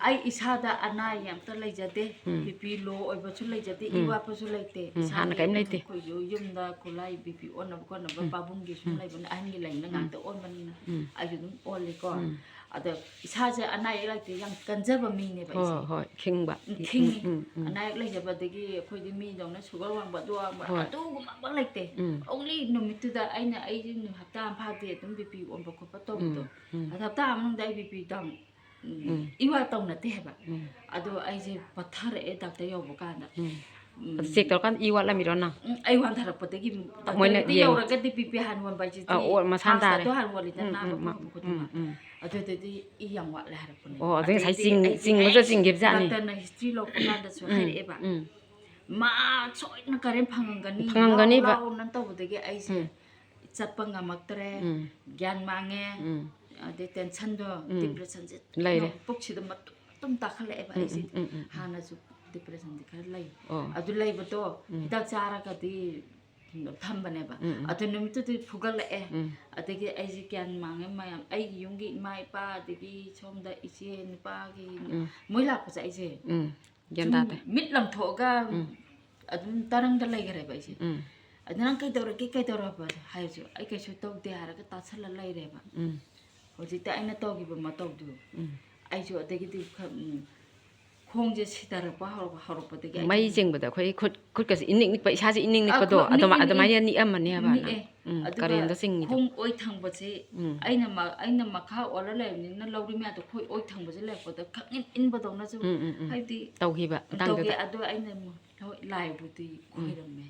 ꯑꯩ ꯏꯁꯥꯗ ꯑꯅꯥ ꯑꯌꯦꯛ ꯑꯝꯇ ꯂꯩꯖꯗꯦ꯫ ꯎꯝ꯫ ꯕꯤ ꯄꯤ ꯂꯣ ꯑꯣꯏꯕꯁꯨ ꯂꯩꯖꯗꯦ, ꯏ ꯎꯝ꯫ ꯋꯥꯠꯄꯁꯨ ꯂꯩꯇꯦ꯫ ꯎꯝ, ꯍꯥꯟꯅ ꯏꯁꯥꯒꯤ ꯀꯔꯤꯝ ꯑꯗꯨꯝ ꯂꯩꯇꯦ꯫ ꯑꯩꯈꯣꯏꯁꯨ ꯌꯨꯝꯗ ꯈꯨꯠꯂꯥꯏ ꯕꯤ ꯄꯤ ꯑꯣꯟꯅꯕ ꯈꯣꯠꯅꯕ ꯎꯝ꯫ ꯄꯥꯕꯨꯡꯒꯤ ꯁꯨꯝ ꯎꯝ꯫ ꯂꯩꯕꯅꯤ, ꯑꯍꯟꯒꯤ ꯂꯩꯕꯅ ꯎꯝ꯫ ꯉꯥꯛꯇ ꯑꯣꯟꯕꯅꯤꯅ ꯎꯝ꯫ ꯑꯩꯁꯨ ꯑꯗꯨꯝ ꯑꯣꯜꯂꯤꯀꯣ꯫ ꯎꯝ꯫ ꯑꯗꯣ ꯏꯁꯥꯁꯦ ꯑꯅꯥ ꯑꯌꯦꯛ ꯂꯩꯇꯦ, ꯌꯥꯝ ꯀꯟꯖꯕ ꯃꯤꯅꯦꯕ ꯑꯩꯁꯦ꯫ ꯍꯣꯏ, ꯍꯣꯏ, ꯈꯤꯡꯕ꯫ ꯎꯝ, ꯈꯤꯡꯉꯤ꯫ ꯎꯝ, ꯎꯝ꯫ ꯑꯅꯥ ꯑꯌꯦꯛ ꯂꯩꯖꯕ, ꯑꯗꯒꯤ ꯑꯩꯈꯣꯏꯗꯤ ꯃꯤꯗꯧꯅ ꯁꯨꯒꯔ ꯋꯥꯡꯕ, ꯑꯗꯨ ꯋꯥꯡꯕ, ꯍꯣꯏ꯫ ꯑꯗꯨꯒꯨꯝꯕ ꯑꯃ ꯂꯩꯇꯦ꯫ ꯎꯝ꯫ ꯑꯣꯡꯂꯤ ꯅꯨꯃꯤꯠꯇꯨꯗ ꯑꯩꯅ, ꯑꯩꯁꯦ ꯅꯨꯃꯤꯠ ꯍꯞꯇꯥ ꯑꯃ ꯐꯥꯗꯦ ꯑꯗꯨꯝ ꯕꯤ ꯄꯤ ꯑꯣꯟꯕ ꯈꯣꯠꯄ ꯇꯧꯕꯗꯣ꯫ ꯎꯝ, ꯎꯝ꯫ ꯑꯗ ꯍꯞꯇꯥ ꯑꯃ ꯃꯅꯨꯡꯗ ꯑꯩ ꯕꯤ ꯄꯤ ꯗꯥꯎꯟ, ꯎꯝ, ꯎꯝ꯫ ꯏꯋꯥ ꯇꯧꯅꯗꯦ ꯍꯥꯏꯕ꯫ ꯎꯝ꯫ ꯑꯗꯣ ꯑꯩꯁꯦ ꯄꯠꯊꯔꯛꯑꯦ ꯗꯥꯛꯇꯔ ꯌꯧꯕ ꯀꯥꯟꯗ꯫ ꯎꯝ꯫ ꯎꯝ꯫ ꯑꯗꯨ ꯆꯦꯛ ꯇꯧꯔꯀꯥꯟꯗ ꯏ ꯋꯥꯠꯂꯝꯃꯤꯔꯣ ꯅꯪ? ꯎꯝ, ꯑꯩ ꯋꯥꯟꯊꯔꯛꯄꯗꯒꯤ ꯗꯥꯛꯇꯔ ꯃꯣꯏꯅ ꯍꯦꯛꯇ ꯌꯦꯡ-, ꯌꯧꯔꯒꯗꯤ ꯕꯤ ꯄꯤ ꯍꯥꯟꯅ ꯋꯥꯟꯕ ꯍꯥꯏꯁꯤꯗꯤ ꯑ, ꯑꯣ, ꯃꯁꯥꯅ ꯐꯥꯁꯇ ꯇꯥꯔꯦ꯫ ꯑꯗꯨ ꯍꯥꯟꯅ ꯋꯥꯠꯂꯤꯗꯅ, ꯎꯝ, ꯅꯥꯕ ꯎꯝ, ꯈꯣꯠꯄ ꯎꯝ, ꯈꯣꯠꯄꯗꯨꯅ꯫ ꯎꯝ, ꯎꯝ꯫ ꯑꯗꯨꯗꯗꯤ ꯏ ꯌꯥꯝ ꯋꯥꯠꯂꯦ ꯍꯥꯏꯔꯛꯄꯅꯦ꯫ ꯑꯣ, ꯑꯗꯨ ꯉꯁꯥꯏ ꯑꯗꯩꯗꯤ ꯆꯤꯡ-, ꯑꯩꯁꯦ ꯆꯤꯡꯕꯁꯨ ꯑꯩꯁꯦ ꯆꯤꯡꯒꯦꯞꯖꯥꯠꯅꯤ꯫ ꯗꯥꯛꯇꯔꯅ ꯍꯤꯁꯇ꯭ꯔꯤ ꯂꯧꯕ ꯀꯥꯟꯗꯁꯨ ꯎꯝ, ꯍꯥꯏꯔꯛꯑꯦꯕ꯫ ꯎꯝ꯫ ꯃꯥ ꯁꯣꯏꯗꯅ ꯀꯔꯦꯟ ꯐꯪꯉꯝꯒꯅꯤ, ꯐꯪꯉꯝꯒꯅꯤꯕ꯫ ꯂꯥꯎ, ꯂꯥꯎꯅ ꯇꯧꯕꯗꯒꯤ ꯑꯩꯁꯦ ꯎꯝ꯫ ꯆꯠꯄ ꯉꯝꯃꯛꯇ꯭ꯔꯦ, ꯎꯝ꯫ ꯒ꯭ꯌꯥꯟ ꯃꯥꯡꯉꯦ, ꯎꯝ꯫ ꯑꯗꯩ ꯇꯦꯟꯁꯟꯗꯣ, ꯎꯝ꯫ ꯗꯤꯄ꯭ꯔꯦꯁꯟꯁꯦ ꯂꯩꯔꯦ꯫ ꯄꯨꯛꯁꯤꯗ ꯃꯇꯨꯝ ꯃꯇꯨꯝ ꯇꯥꯈꯠꯂꯛꯑꯦꯕ ꯎꯝ, ꯑꯩꯁꯦ꯫ ꯎꯝ, ꯎꯝ, ꯎꯝ, ꯎꯝ꯫ ꯍꯥꯟꯅꯁꯨ ꯗꯤꯄ꯭ꯔꯦꯁꯟꯗꯤ ꯈꯔ ꯂꯩ꯫ ꯑꯣ꯫ ꯑꯗꯨ ꯂꯩꯕꯗꯣ ꯎꯝ꯫ ꯍꯤꯗꯥꯛ ꯆꯥꯔꯒꯗꯤ ꯐꯝꯕꯅꯦꯕ꯫ ꯎꯝ, ꯎꯝ꯫ ꯑꯗꯨ ꯅꯨꯃꯤꯠꯇꯨꯗꯤ ꯐꯨꯒꯠꯂꯛꯑꯦ꯫ ꯎꯝ꯫ ꯑꯗꯒꯤ ꯑꯩꯁꯦ ꯒ꯭ꯌꯥꯟ ꯃꯥꯡꯉꯦ ꯃꯌꯥꯝ꯫ ꯑꯩꯒꯤ ꯌꯨꯝꯒꯤ ꯏꯃꯥ ꯏꯄꯥ, ꯑꯗꯒꯤ ꯁꯣꯝꯗ ꯏꯆꯦ ꯅꯨꯄꯥꯒꯤ, ꯎꯝ꯫ ꯃꯣꯏ ꯂꯥꯛꯄꯁꯦ ꯑꯩꯁꯦ ꯎꯝ꯫ ꯒ꯭ꯌꯥꯟ ꯁꯨꯝ ꯇꯥꯗꯦ꯫ ꯃꯤꯠ ꯂꯪꯊꯣꯛꯑꯒ ꯎꯝ꯫ ꯑꯗꯨꯝ ꯇꯔꯪꯗ ꯂꯩꯈ꯭ꯔꯦꯕ ꯑꯩꯁꯦ꯫ ꯎꯝ꯫ ꯑꯗ "ꯅꯪ ꯀꯩꯗꯧꯔꯒꯦ, ꯀꯩꯗꯧꯔꯕ?" ꯍꯥꯏꯔꯁꯨ "ꯑꯩ ꯀꯩꯁꯨ ꯇꯧꯗꯦ" ꯍꯥꯏꯔꯒ ꯇꯥꯁꯜꯂ ꯂꯩꯔꯦꯕ꯫ ꯎꯝ ꯍꯧꯖꯤꯛꯇ ꯑꯩꯅ ꯇꯧꯈꯤꯕ ꯃꯇꯧꯗꯨ ꯎꯝ ꯑꯩꯁꯨ ꯑꯗꯒꯤꯗꯤ ꯈ- ꯎꯝ, ꯈꯣꯡꯁꯦ ꯁꯤꯊꯔꯛꯄ ꯍꯧꯔꯛ- ꯍꯧꯔꯛꯄꯗꯒꯤ ꯑꯩꯁꯦ ꯃꯩ ꯆꯤꯡꯕꯗꯣ ꯑꯩꯈꯣꯏ ꯈꯨꯠ ꯈꯨꯠꯀꯁꯦ ꯏꯅꯤꯛ ꯅꯤꯛꯄ, ꯏꯁꯥꯁꯦ ꯏꯅꯤꯛ ꯑ, ꯅꯤꯛꯄꯗꯣ ꯈꯨꯠ ꯅꯤꯛꯑꯦ, ꯑꯗꯨꯃꯥꯏ- ꯅꯤꯛꯑꯦ꯫ ꯑꯗꯨꯃꯥꯏꯅ ꯅꯤꯛꯑꯝꯃꯅꯦꯕ ꯅꯪ꯫ ꯅꯤꯛꯑꯦ꯫ ꯎꯝ ꯑꯗꯨꯒ ꯀꯔꯦꯟꯗ ꯆꯤꯡꯉꯤꯗꯣ꯫ ꯈꯣꯡ ꯑꯣꯏ ꯊꯪꯕꯁꯦ ꯎꯝ ꯑꯩꯅ ꯃ- ꯑꯩꯅ ꯃꯈꯥ ꯑꯣꯜꯂ ꯂꯩꯕꯅꯤꯅ ꯂꯧꯔꯤ ꯃꯌꯥꯗꯣ ꯈꯣꯏ ꯑꯣꯏ ꯊꯪꯕꯁꯦ ꯂꯩꯔꯛꯄꯗ ꯈꯪꯏꯟ ꯏꯟꯕꯗꯧꯅꯁꯨ ꯎꯝ ꯎꯝ ꯎꯝ ꯍꯥꯏꯗꯤ ꯇꯧꯈꯤꯕ ꯇꯧꯒꯦ꯫ ꯃꯇꯥꯡꯗꯨꯗ꯫ ꯑꯗꯣ ꯑꯩꯅ ꯑꯃꯨꯛ ꯍꯣꯏ ꯂꯥꯏꯕꯨꯗꯤ ꯈꯣꯏꯔꯝꯃꯦ꯫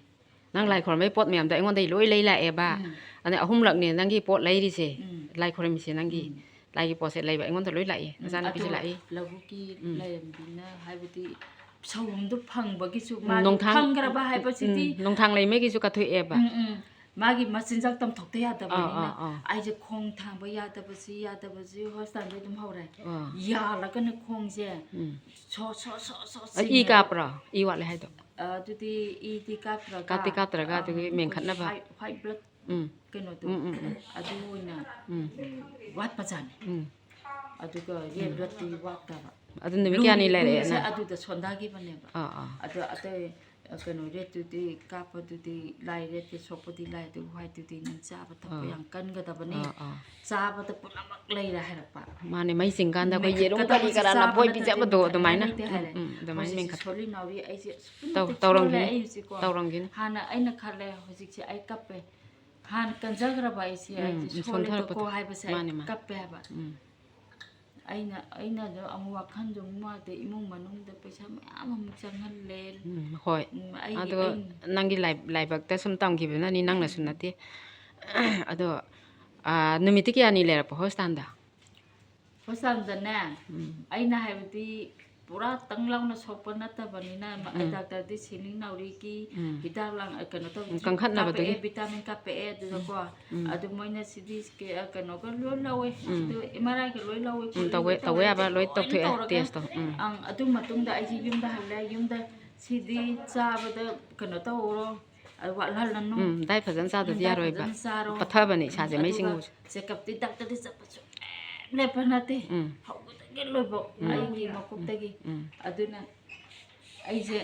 ꯅꯪ ꯂꯥꯏ ꯈꯣꯏꯔꯝꯕꯩ ꯄꯣꯠ ꯃꯌꯥꯝꯗꯣ ꯑꯩꯉꯣꯟꯗꯩ ꯂꯣꯏ ꯂꯩ ꯂꯥꯛꯑꯦꯕ꯫ ꯎꯝ ꯑꯗꯩ ꯑꯍꯨꯝꯂꯛꯅꯦ ꯅꯪꯒꯤ ꯄꯣꯠ ꯂꯩꯔꯤꯁꯦ꯫ ꯎꯝ ꯂꯥꯏ ꯈꯣꯏꯔꯝꯃꯤꯁꯦ ꯅꯪꯒꯤ꯫ ꯎꯝ ꯂꯥꯏꯒꯤ ꯄꯣꯠꯁꯦ ꯂꯩꯕ ꯑꯩꯉꯣꯟꯗ ꯂꯣꯏ ꯂꯥꯛꯑꯦ꯫ ꯎꯝ, ꯅꯆꯥꯅꯨꯄꯤꯁꯨ ꯑꯗꯣ ꯂꯥꯛꯏ꯫ ꯂꯧꯕꯨꯛꯀꯤ ꯎꯝ ꯂꯥꯏꯔꯦꯝꯕꯤꯅ ꯍꯥꯏꯕꯗꯤ ꯁꯧꯔꯨꯝꯗꯨ ꯐꯪꯕꯒꯤꯁꯨ ꯃꯥꯒꯤ ꯅꯣꯡꯊꯥꯡ- ꯐꯪꯈ꯭ꯔꯕ ꯍꯥꯏꯕꯁꯤꯗꯤ ꯎꯝ, ꯅꯣꯡꯊꯥꯡ ꯂꯩꯃꯩꯒꯤꯁꯨ ꯀꯠꯊꯣꯛꯑꯦꯕ꯫ ꯎꯝ ꯎꯝ ꯃꯥꯒꯤ ꯃꯆꯤꯟꯖꯥꯛ ꯇꯝꯊꯣꯛꯇ ꯌꯥꯗꯕꯅꯤꯅ ꯑꯥ, ꯑꯥ꯫ ꯑꯩꯁꯦ ꯈꯣꯡ ꯊꯥꯡꯕ ꯌꯥꯗꯕꯁꯤ ꯌꯥꯗꯕꯁꯤ ꯍꯣꯁꯄꯤꯇꯥꯜꯗ ꯑꯗꯨꯝ ꯍꯧꯔꯦ꯫ ꯑꯥ꯫ ꯌꯥꯜꯂꯒꯅ ꯈꯣꯡꯁꯦ ꯎꯝ꯫ ꯁꯣ ꯁꯣ ꯁꯣ ꯁꯣ ꯑ, ꯏ ꯆꯤꯡꯉꯦ꯫ ꯀꯥꯞꯄ꯭ꯔꯣ? ꯏ ꯋꯥꯠꯂꯦ ꯍꯥꯏꯗꯣ꯫ ꯑꯗꯨꯗꯤ ꯏꯗꯤ ꯀꯥꯞꯇ꯭ꯔꯒ ꯀꯥꯞꯇꯤ ꯀꯥꯞꯇ꯭ꯔꯒ ꯑ, ꯑꯗꯨꯒꯤ ꯑꯩꯈꯣꯏꯒꯤ ꯃꯦꯟꯈꯠꯅꯕ꯫ ꯍ꯭ꯋꯥꯏꯠ ꯍ꯭ꯋꯥꯏꯠ ꯕ꯭ꯂꯠ ꯎꯝ꯫ ꯀꯩꯅꯣꯗꯣ ꯎꯝ, ꯎꯝ, ꯎꯝ꯫ ꯑꯗꯨ ꯑꯣꯏꯅ ꯎꯝ꯫ ꯎꯝ, ꯋꯥꯠꯄꯖꯥꯠꯅꯤ꯫ ꯎꯝ꯫ ꯑꯗꯨꯒ ꯔꯦꯗ ꯕ꯭ꯂꯠꯇꯤ ꯋꯥꯠꯇꯕ꯫ ꯑꯗꯨ ꯅꯨꯃꯤꯠ ꯀꯌꯥꯅꯤ ꯂꯩꯔꯛꯑꯦ ꯂꯨꯔꯤꯕꯁꯦ ꯅꯪ? ꯑꯗꯨꯗ ꯁꯣꯟꯊꯈꯤꯕꯅꯦꯕ꯫ ꯑꯥ, ꯑꯥ꯫ ꯑꯗꯣ ꯑꯇꯩ ꯑ, ꯀꯩꯅꯣ ꯔꯦꯗꯇꯨꯗꯤ ꯀꯥꯞꯄꯗꯨꯗꯤ ꯂꯥꯏ ꯔꯦꯗꯇꯤ ꯁꯣꯛꯄꯗꯤ ꯂꯥꯏ ꯑꯗꯨ ꯍ꯭ꯋꯥꯏꯠꯇꯨꯗꯤ ꯅꯪ ꯆꯥꯕ ꯊꯛꯄ ꯑꯥ꯫ ꯌꯥꯝ ꯀꯟꯒꯗꯕꯅꯤ꯫ ꯑꯥ, ꯑꯥ꯫ ꯆꯥꯕꯗ ꯄꯨꯝꯅꯃꯛ ꯂꯩꯔꯦ ꯍꯥꯏꯔꯛꯄ꯫ ꯃꯥꯅꯦ, ꯃꯩ ꯆꯤꯡꯀꯥꯟꯗ ꯑꯩꯈꯣꯏ ꯌꯦꯔꯨꯝ ꯀꯔꯤ ꯃꯦꯟꯈꯠꯀꯗꯕꯁꯤ ꯀꯔꯥ ꯆꯥꯕ ꯂꯐꯣꯏ ꯅꯠꯇ꯭ꯔꯗꯤ ꯄꯤꯖꯕꯗꯣ ꯃꯦꯟꯈꯠꯅꯕ ꯑꯗꯨꯃꯥꯏꯅ꯫ ꯂꯩꯇꯦ ꯍꯥꯏꯔꯦ꯫ ꯎꯝ, ꯎꯝ, ꯑꯗꯨꯃꯥꯏꯅ ꯍꯧꯖꯤꯛꯁꯦ ꯃꯦꯟꯈꯠ- ꯁꯣꯜꯂꯤ ꯅꯥꯎꯔꯤ ꯑꯩꯁꯦ ꯑꯁꯨꯛꯀꯤ ꯇꯧ-, ꯃꯇꯤꯛ ꯇꯧꯔꯝꯒꯤꯅꯤ꯫ ꯁꯣꯜꯂꯦ ꯑꯩ ꯍꯧꯖꯤꯛꯀꯣ꯫ ꯇꯧꯔꯝꯒꯤꯅꯤ꯫ ꯍꯥꯟꯅ ꯑꯩꯅ ꯈꯜꯂꯦ ꯍꯧꯖꯤꯛꯁꯦ ꯑꯩ ꯀꯞꯄꯦ꯫ ꯍꯥꯟꯅ ꯀꯟꯖꯈ꯭ꯔꯕ ꯑꯩꯁꯦ ꯎꯝ, ꯑꯩꯁꯦ ꯎꯝ, ꯁꯣꯜꯂꯦꯗꯀꯣ ꯁꯣꯟꯊꯔꯛꯄꯗꯣ꯫ ꯍꯥꯏꯕꯁꯦ ꯑꯩ ꯃꯥꯅꯦ, ꯃꯥꯅꯦ꯫ ꯀꯞꯄꯦ ꯍꯥꯏꯕ꯫ ꯎꯝ꯫ ꯑꯩꯅ ꯑꯩꯅꯁꯨ ꯑꯃꯨꯛ ꯋꯥꯈꯜꯁꯨ ꯑꯃꯨꯛ ꯅꯨꯡꯉꯥꯏꯇꯦ, ꯏꯃꯨꯡ ꯃꯅꯨꯡꯗ ꯄꯩꯁꯥ ꯃꯌꯥꯝ ꯑꯃꯨꯛ ꯆꯪꯍꯜꯂꯦ꯫ ꯎꯝ, ꯍꯣꯏ꯫ ꯎꯝ, ꯑꯩꯒꯤ ꯑꯗꯣ ꯑꯩ ꯅꯪꯒꯤ ꯂꯥꯏ-, ꯂꯥꯏꯕꯛꯇ ꯁꯨꯝ ꯇꯝꯈꯤꯕꯅꯅꯤ, ꯅꯪꯅꯁꯨ ꯅꯠꯇꯦ꯫ ꯑꯗꯣ, ꯑꯥ, ꯅꯨꯃꯤꯠꯇꯤ ꯀꯌꯥꯅꯤ ꯂꯩꯔꯛꯄ ꯍꯣꯁꯄꯤꯇꯥꯜꯗ? ꯍꯣꯁꯄꯤꯇꯥꯜꯗꯅꯦ ꯎꯝ꯫ ꯑꯩꯅ ꯍꯥꯏꯕꯗꯤ ꯄꯨꯔꯥ ꯇꯪ ꯂꯥꯎꯅ ꯁꯣꯛꯄ ꯅꯠꯇꯕꯅꯤꯅ ꯃ-, ꯎꯝ꯫ ꯗꯥꯛꯇꯔꯗꯤ ꯁꯤꯡꯂꯤ ꯅꯥꯎꯔꯤꯒꯤ ꯎꯝ꯫ ꯍꯤꯗꯥꯛ ꯂꯥꯡ-, ꯀꯩꯅꯣ ꯇꯧꯕ ꯎꯝ, ꯀꯟꯈꯠꯅꯕꯗꯨꯒꯤ꯫ ꯀꯥꯞꯄꯛꯑꯦ, ꯚꯤꯇꯥꯃꯤꯟ ꯀꯥꯞꯄꯛꯑꯦ ꯑꯗꯨꯗꯀꯣ꯫ ꯎꯝ꯫ ꯑꯗꯨ ꯃꯣꯏꯅ ꯁꯤꯗꯤ ꯁ꯭ꯀꯦ-, ꯑ, ꯀꯩꯅꯣꯒ ꯂꯣꯏ ꯂꯧꯋꯦ꯫ ꯎꯝ꯫ ꯑꯗꯨ ꯑꯦꯝ ꯑꯥꯔ ꯑꯥꯏꯒ ꯂꯣꯏ ꯂꯧꯋꯦ ꯎꯝ, ꯈꯣꯠꯂꯤ ꯇꯧꯋꯦ, ꯂꯣꯏ ꯇꯧꯕ ꯌꯥꯕ ꯂꯣꯏ ꯇꯧꯔꯦ꯫ ꯇꯧꯊꯣꯛꯑꯦ, ꯑꯪ, ꯇꯦꯁꯇꯣ꯫ ꯎꯝ꯫ ꯑꯪ, ꯑꯗꯨ ꯃꯇꯨꯡꯗ ꯑꯩꯁꯦ ꯌꯨꯝꯗ ꯍꯜꯂꯦ꯫ ꯌꯨꯝꯗ ꯁꯤꯗꯤ ꯆꯥꯕꯗ ꯀꯩꯅꯣ ꯇꯧꯔꯣ, ꯑ, ꯋꯥꯠꯍꯜꯂꯅꯨ꯫ ꯎꯝ, ꯗꯥꯏꯠ ꯐꯖꯅ ꯆꯥꯗꯗꯤ ꯎꯝ, ꯗꯥꯏꯠ ꯌꯥꯔꯣꯏꯕ꯫ ꯐꯖꯅ ꯆꯥꯔꯣ꯫ ꯄꯠꯊꯕꯅꯦ ꯎꯝ, ꯏꯁꯥꯁꯦ, ꯃꯩ ꯑꯗꯨꯒ ꯆꯤꯡꯕꯁꯦ꯫ ꯆꯦꯛꯀꯞꯇꯤ ꯗꯥꯛꯇꯔꯗꯤ ꯆꯠꯄ ꯁꯨꯡꯂꯦꯞ ꯂꯦꯞꯄ ꯅꯠꯇꯦ꯫ ꯎꯝ꯫ ꯍꯧꯕꯗꯒꯤ ꯂꯣꯏꯕꯧ ꯎꯝ꯫ ꯑꯩꯒꯤ ꯃꯀꯣꯛꯇꯒꯤ꯫ ꯎꯝ꯫ ꯑꯗꯨꯅ ꯑꯩꯁꯦ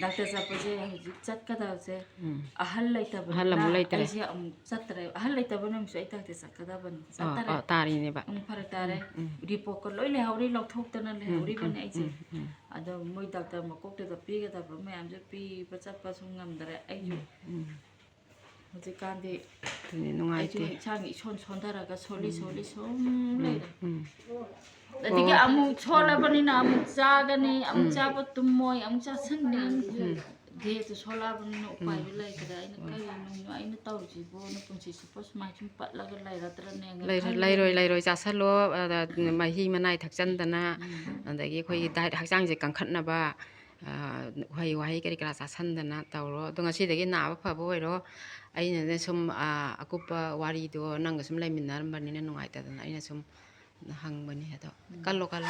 ꯗꯥꯛꯇꯔ ꯆꯠꯄꯁꯦ ꯍꯧꯖꯤꯛ ꯆꯠꯀꯗꯕꯁꯦ ꯎꯝ꯫ ꯑꯍꯜ ꯂꯩꯇꯕꯅꯤꯅ ꯑꯍꯜ ꯑꯃꯨꯛ ꯂꯩꯇ꯭ꯔꯦ꯫ ꯑꯩꯁꯦ ꯑꯃꯨꯛ ꯆꯠꯇ꯭ꯔꯦ꯫ ꯑꯍꯜ ꯂꯩꯇꯕ ꯅꯨꯃꯤꯠꯁꯨ ꯑꯩ ꯗꯥꯛꯇꯔ ꯆꯠꯀꯗꯕꯅꯤ꯫ ꯑꯣ, ꯆꯠꯇꯔꯦ꯫ ꯑꯣ, ꯇꯥꯔꯤꯅꯦꯕ꯫ ꯑꯃꯨꯛ ꯐꯔꯛ ꯇꯥꯔꯦ꯫ ꯎꯝ꯫ ꯔꯤꯄꯣꯔꯠꯀ ꯂꯣꯏ ꯂꯩꯍꯧꯔꯤ, ꯂꯧꯊꯣꯛꯇꯅ ꯎꯝ, ꯂꯩꯍꯧꯔꯤꯕꯅꯤ ꯎꯝ, ꯑꯩꯁꯦ꯫ ꯎꯝ, ꯎꯝ꯫ ꯑꯗꯣ ꯃꯣꯏ ꯗꯥꯛꯇꯔ ꯃꯀꯣꯛꯇꯨꯗ ꯄꯤꯒꯗꯕ ꯃꯌꯥꯝꯁꯦ ꯄꯤꯕ ꯆꯠꯄꯁꯨ ꯉꯝꯗꯔꯦ ꯑꯩꯁꯨ꯫ ꯎꯝ꯫ ꯍꯧꯖꯤꯛꯀꯥꯟꯗꯤ ꯑꯗꯨꯅꯤ ꯑꯩꯁꯨ ꯅꯨꯡꯉꯥꯏꯇꯦ꯫ ꯍꯛꯆꯥꯡ ꯏꯁꯣꯟ ꯁꯣꯟꯊꯔꯒ ꯁꯣꯜꯂꯤ ꯎꯝ꯫ ꯁꯣꯜꯂꯤ ꯁꯨꯝ ꯎꯝ, ꯂꯩꯔꯦ꯫ ꯎꯝ꯫ ꯑꯗꯒꯤ ꯑꯣ꯫ ꯑꯃꯨꯛ ꯁꯣꯜꯂꯕꯅꯤꯅ ꯑꯃꯨꯛ ꯆꯥꯒꯅꯤ, ꯑꯃꯨꯛ ꯎꯝ꯫ ꯆꯥꯕ ꯇꯨꯝꯃꯣꯏ, ꯑꯃꯨꯛ ꯆꯥꯁꯟꯅꯤ꯫ ꯎꯝ꯫ ꯗꯦꯍꯇꯨ ꯁꯣꯜꯂꯛꯑꯕꯅꯤꯅ ꯎꯝ꯫ ꯎꯄꯥꯏꯗꯨ ꯂꯩꯇ꯭ꯔꯦ꯫ ꯑꯩꯅ ꯎꯝ꯫ ꯀꯔꯤꯅꯣ ꯑꯩꯅ ꯇꯧꯔꯤꯁꯤꯕꯣꯅ ꯄꯨꯟꯁꯤ ꯆꯨꯞꯄ ꯁꯨꯃꯥꯏ ꯁꯨꯝ ꯄꯠꯂꯒ ꯂꯩꯔꯗ꯭ꯔꯅꯦꯅ ꯂꯩꯔ-, ꯈꯜꯂꯦ꯫ ꯂꯩꯔꯣꯏ, ꯂꯩꯔꯣꯏ, ꯆꯥꯁꯜꯂꯣ꯫ ꯑꯗ, ꯃꯍꯤ ꯃꯅꯥꯏ ꯊꯛꯆꯟꯗꯅ, ꯎꯝ꯫ ꯑꯗꯒꯤ ꯑꯩꯈꯣꯏꯒꯤ ꯗꯥꯏꯠ, ꯍꯛꯆꯥꯡꯁꯦ ꯀꯟꯈꯠꯅꯕ, ꯑ, ꯎꯍꯩ ꯋꯥꯍꯩ ꯀꯔꯤ ꯀꯔꯥ ꯆꯥꯁꯟꯗꯅ ꯇꯧꯔꯣ꯫ ꯑꯗꯣ ꯉꯁꯤꯗꯒꯤ ꯅꯥꯕ ꯐꯕ ꯑꯣꯏꯔꯣ꯫ ꯑꯩꯅꯅꯦ ꯁꯨꯝ, ꯑ, ꯑꯀꯨꯞꯄ ꯋꯥꯔꯤꯗꯣ ꯅꯪꯒ ꯁꯨꯝ ꯂꯩꯃꯤꯟꯅꯔꯝꯕꯅꯤꯅ ꯅꯨꯡꯉꯥꯏꯇꯗꯅ ꯑꯩꯅ ꯁꯨꯝ ꯍꯪꯕꯅꯤ꯫ ꯑꯗꯣ ꯎꯝ꯫ ꯀꯜꯂꯣ, ꯀꯜꯂꯣ꯫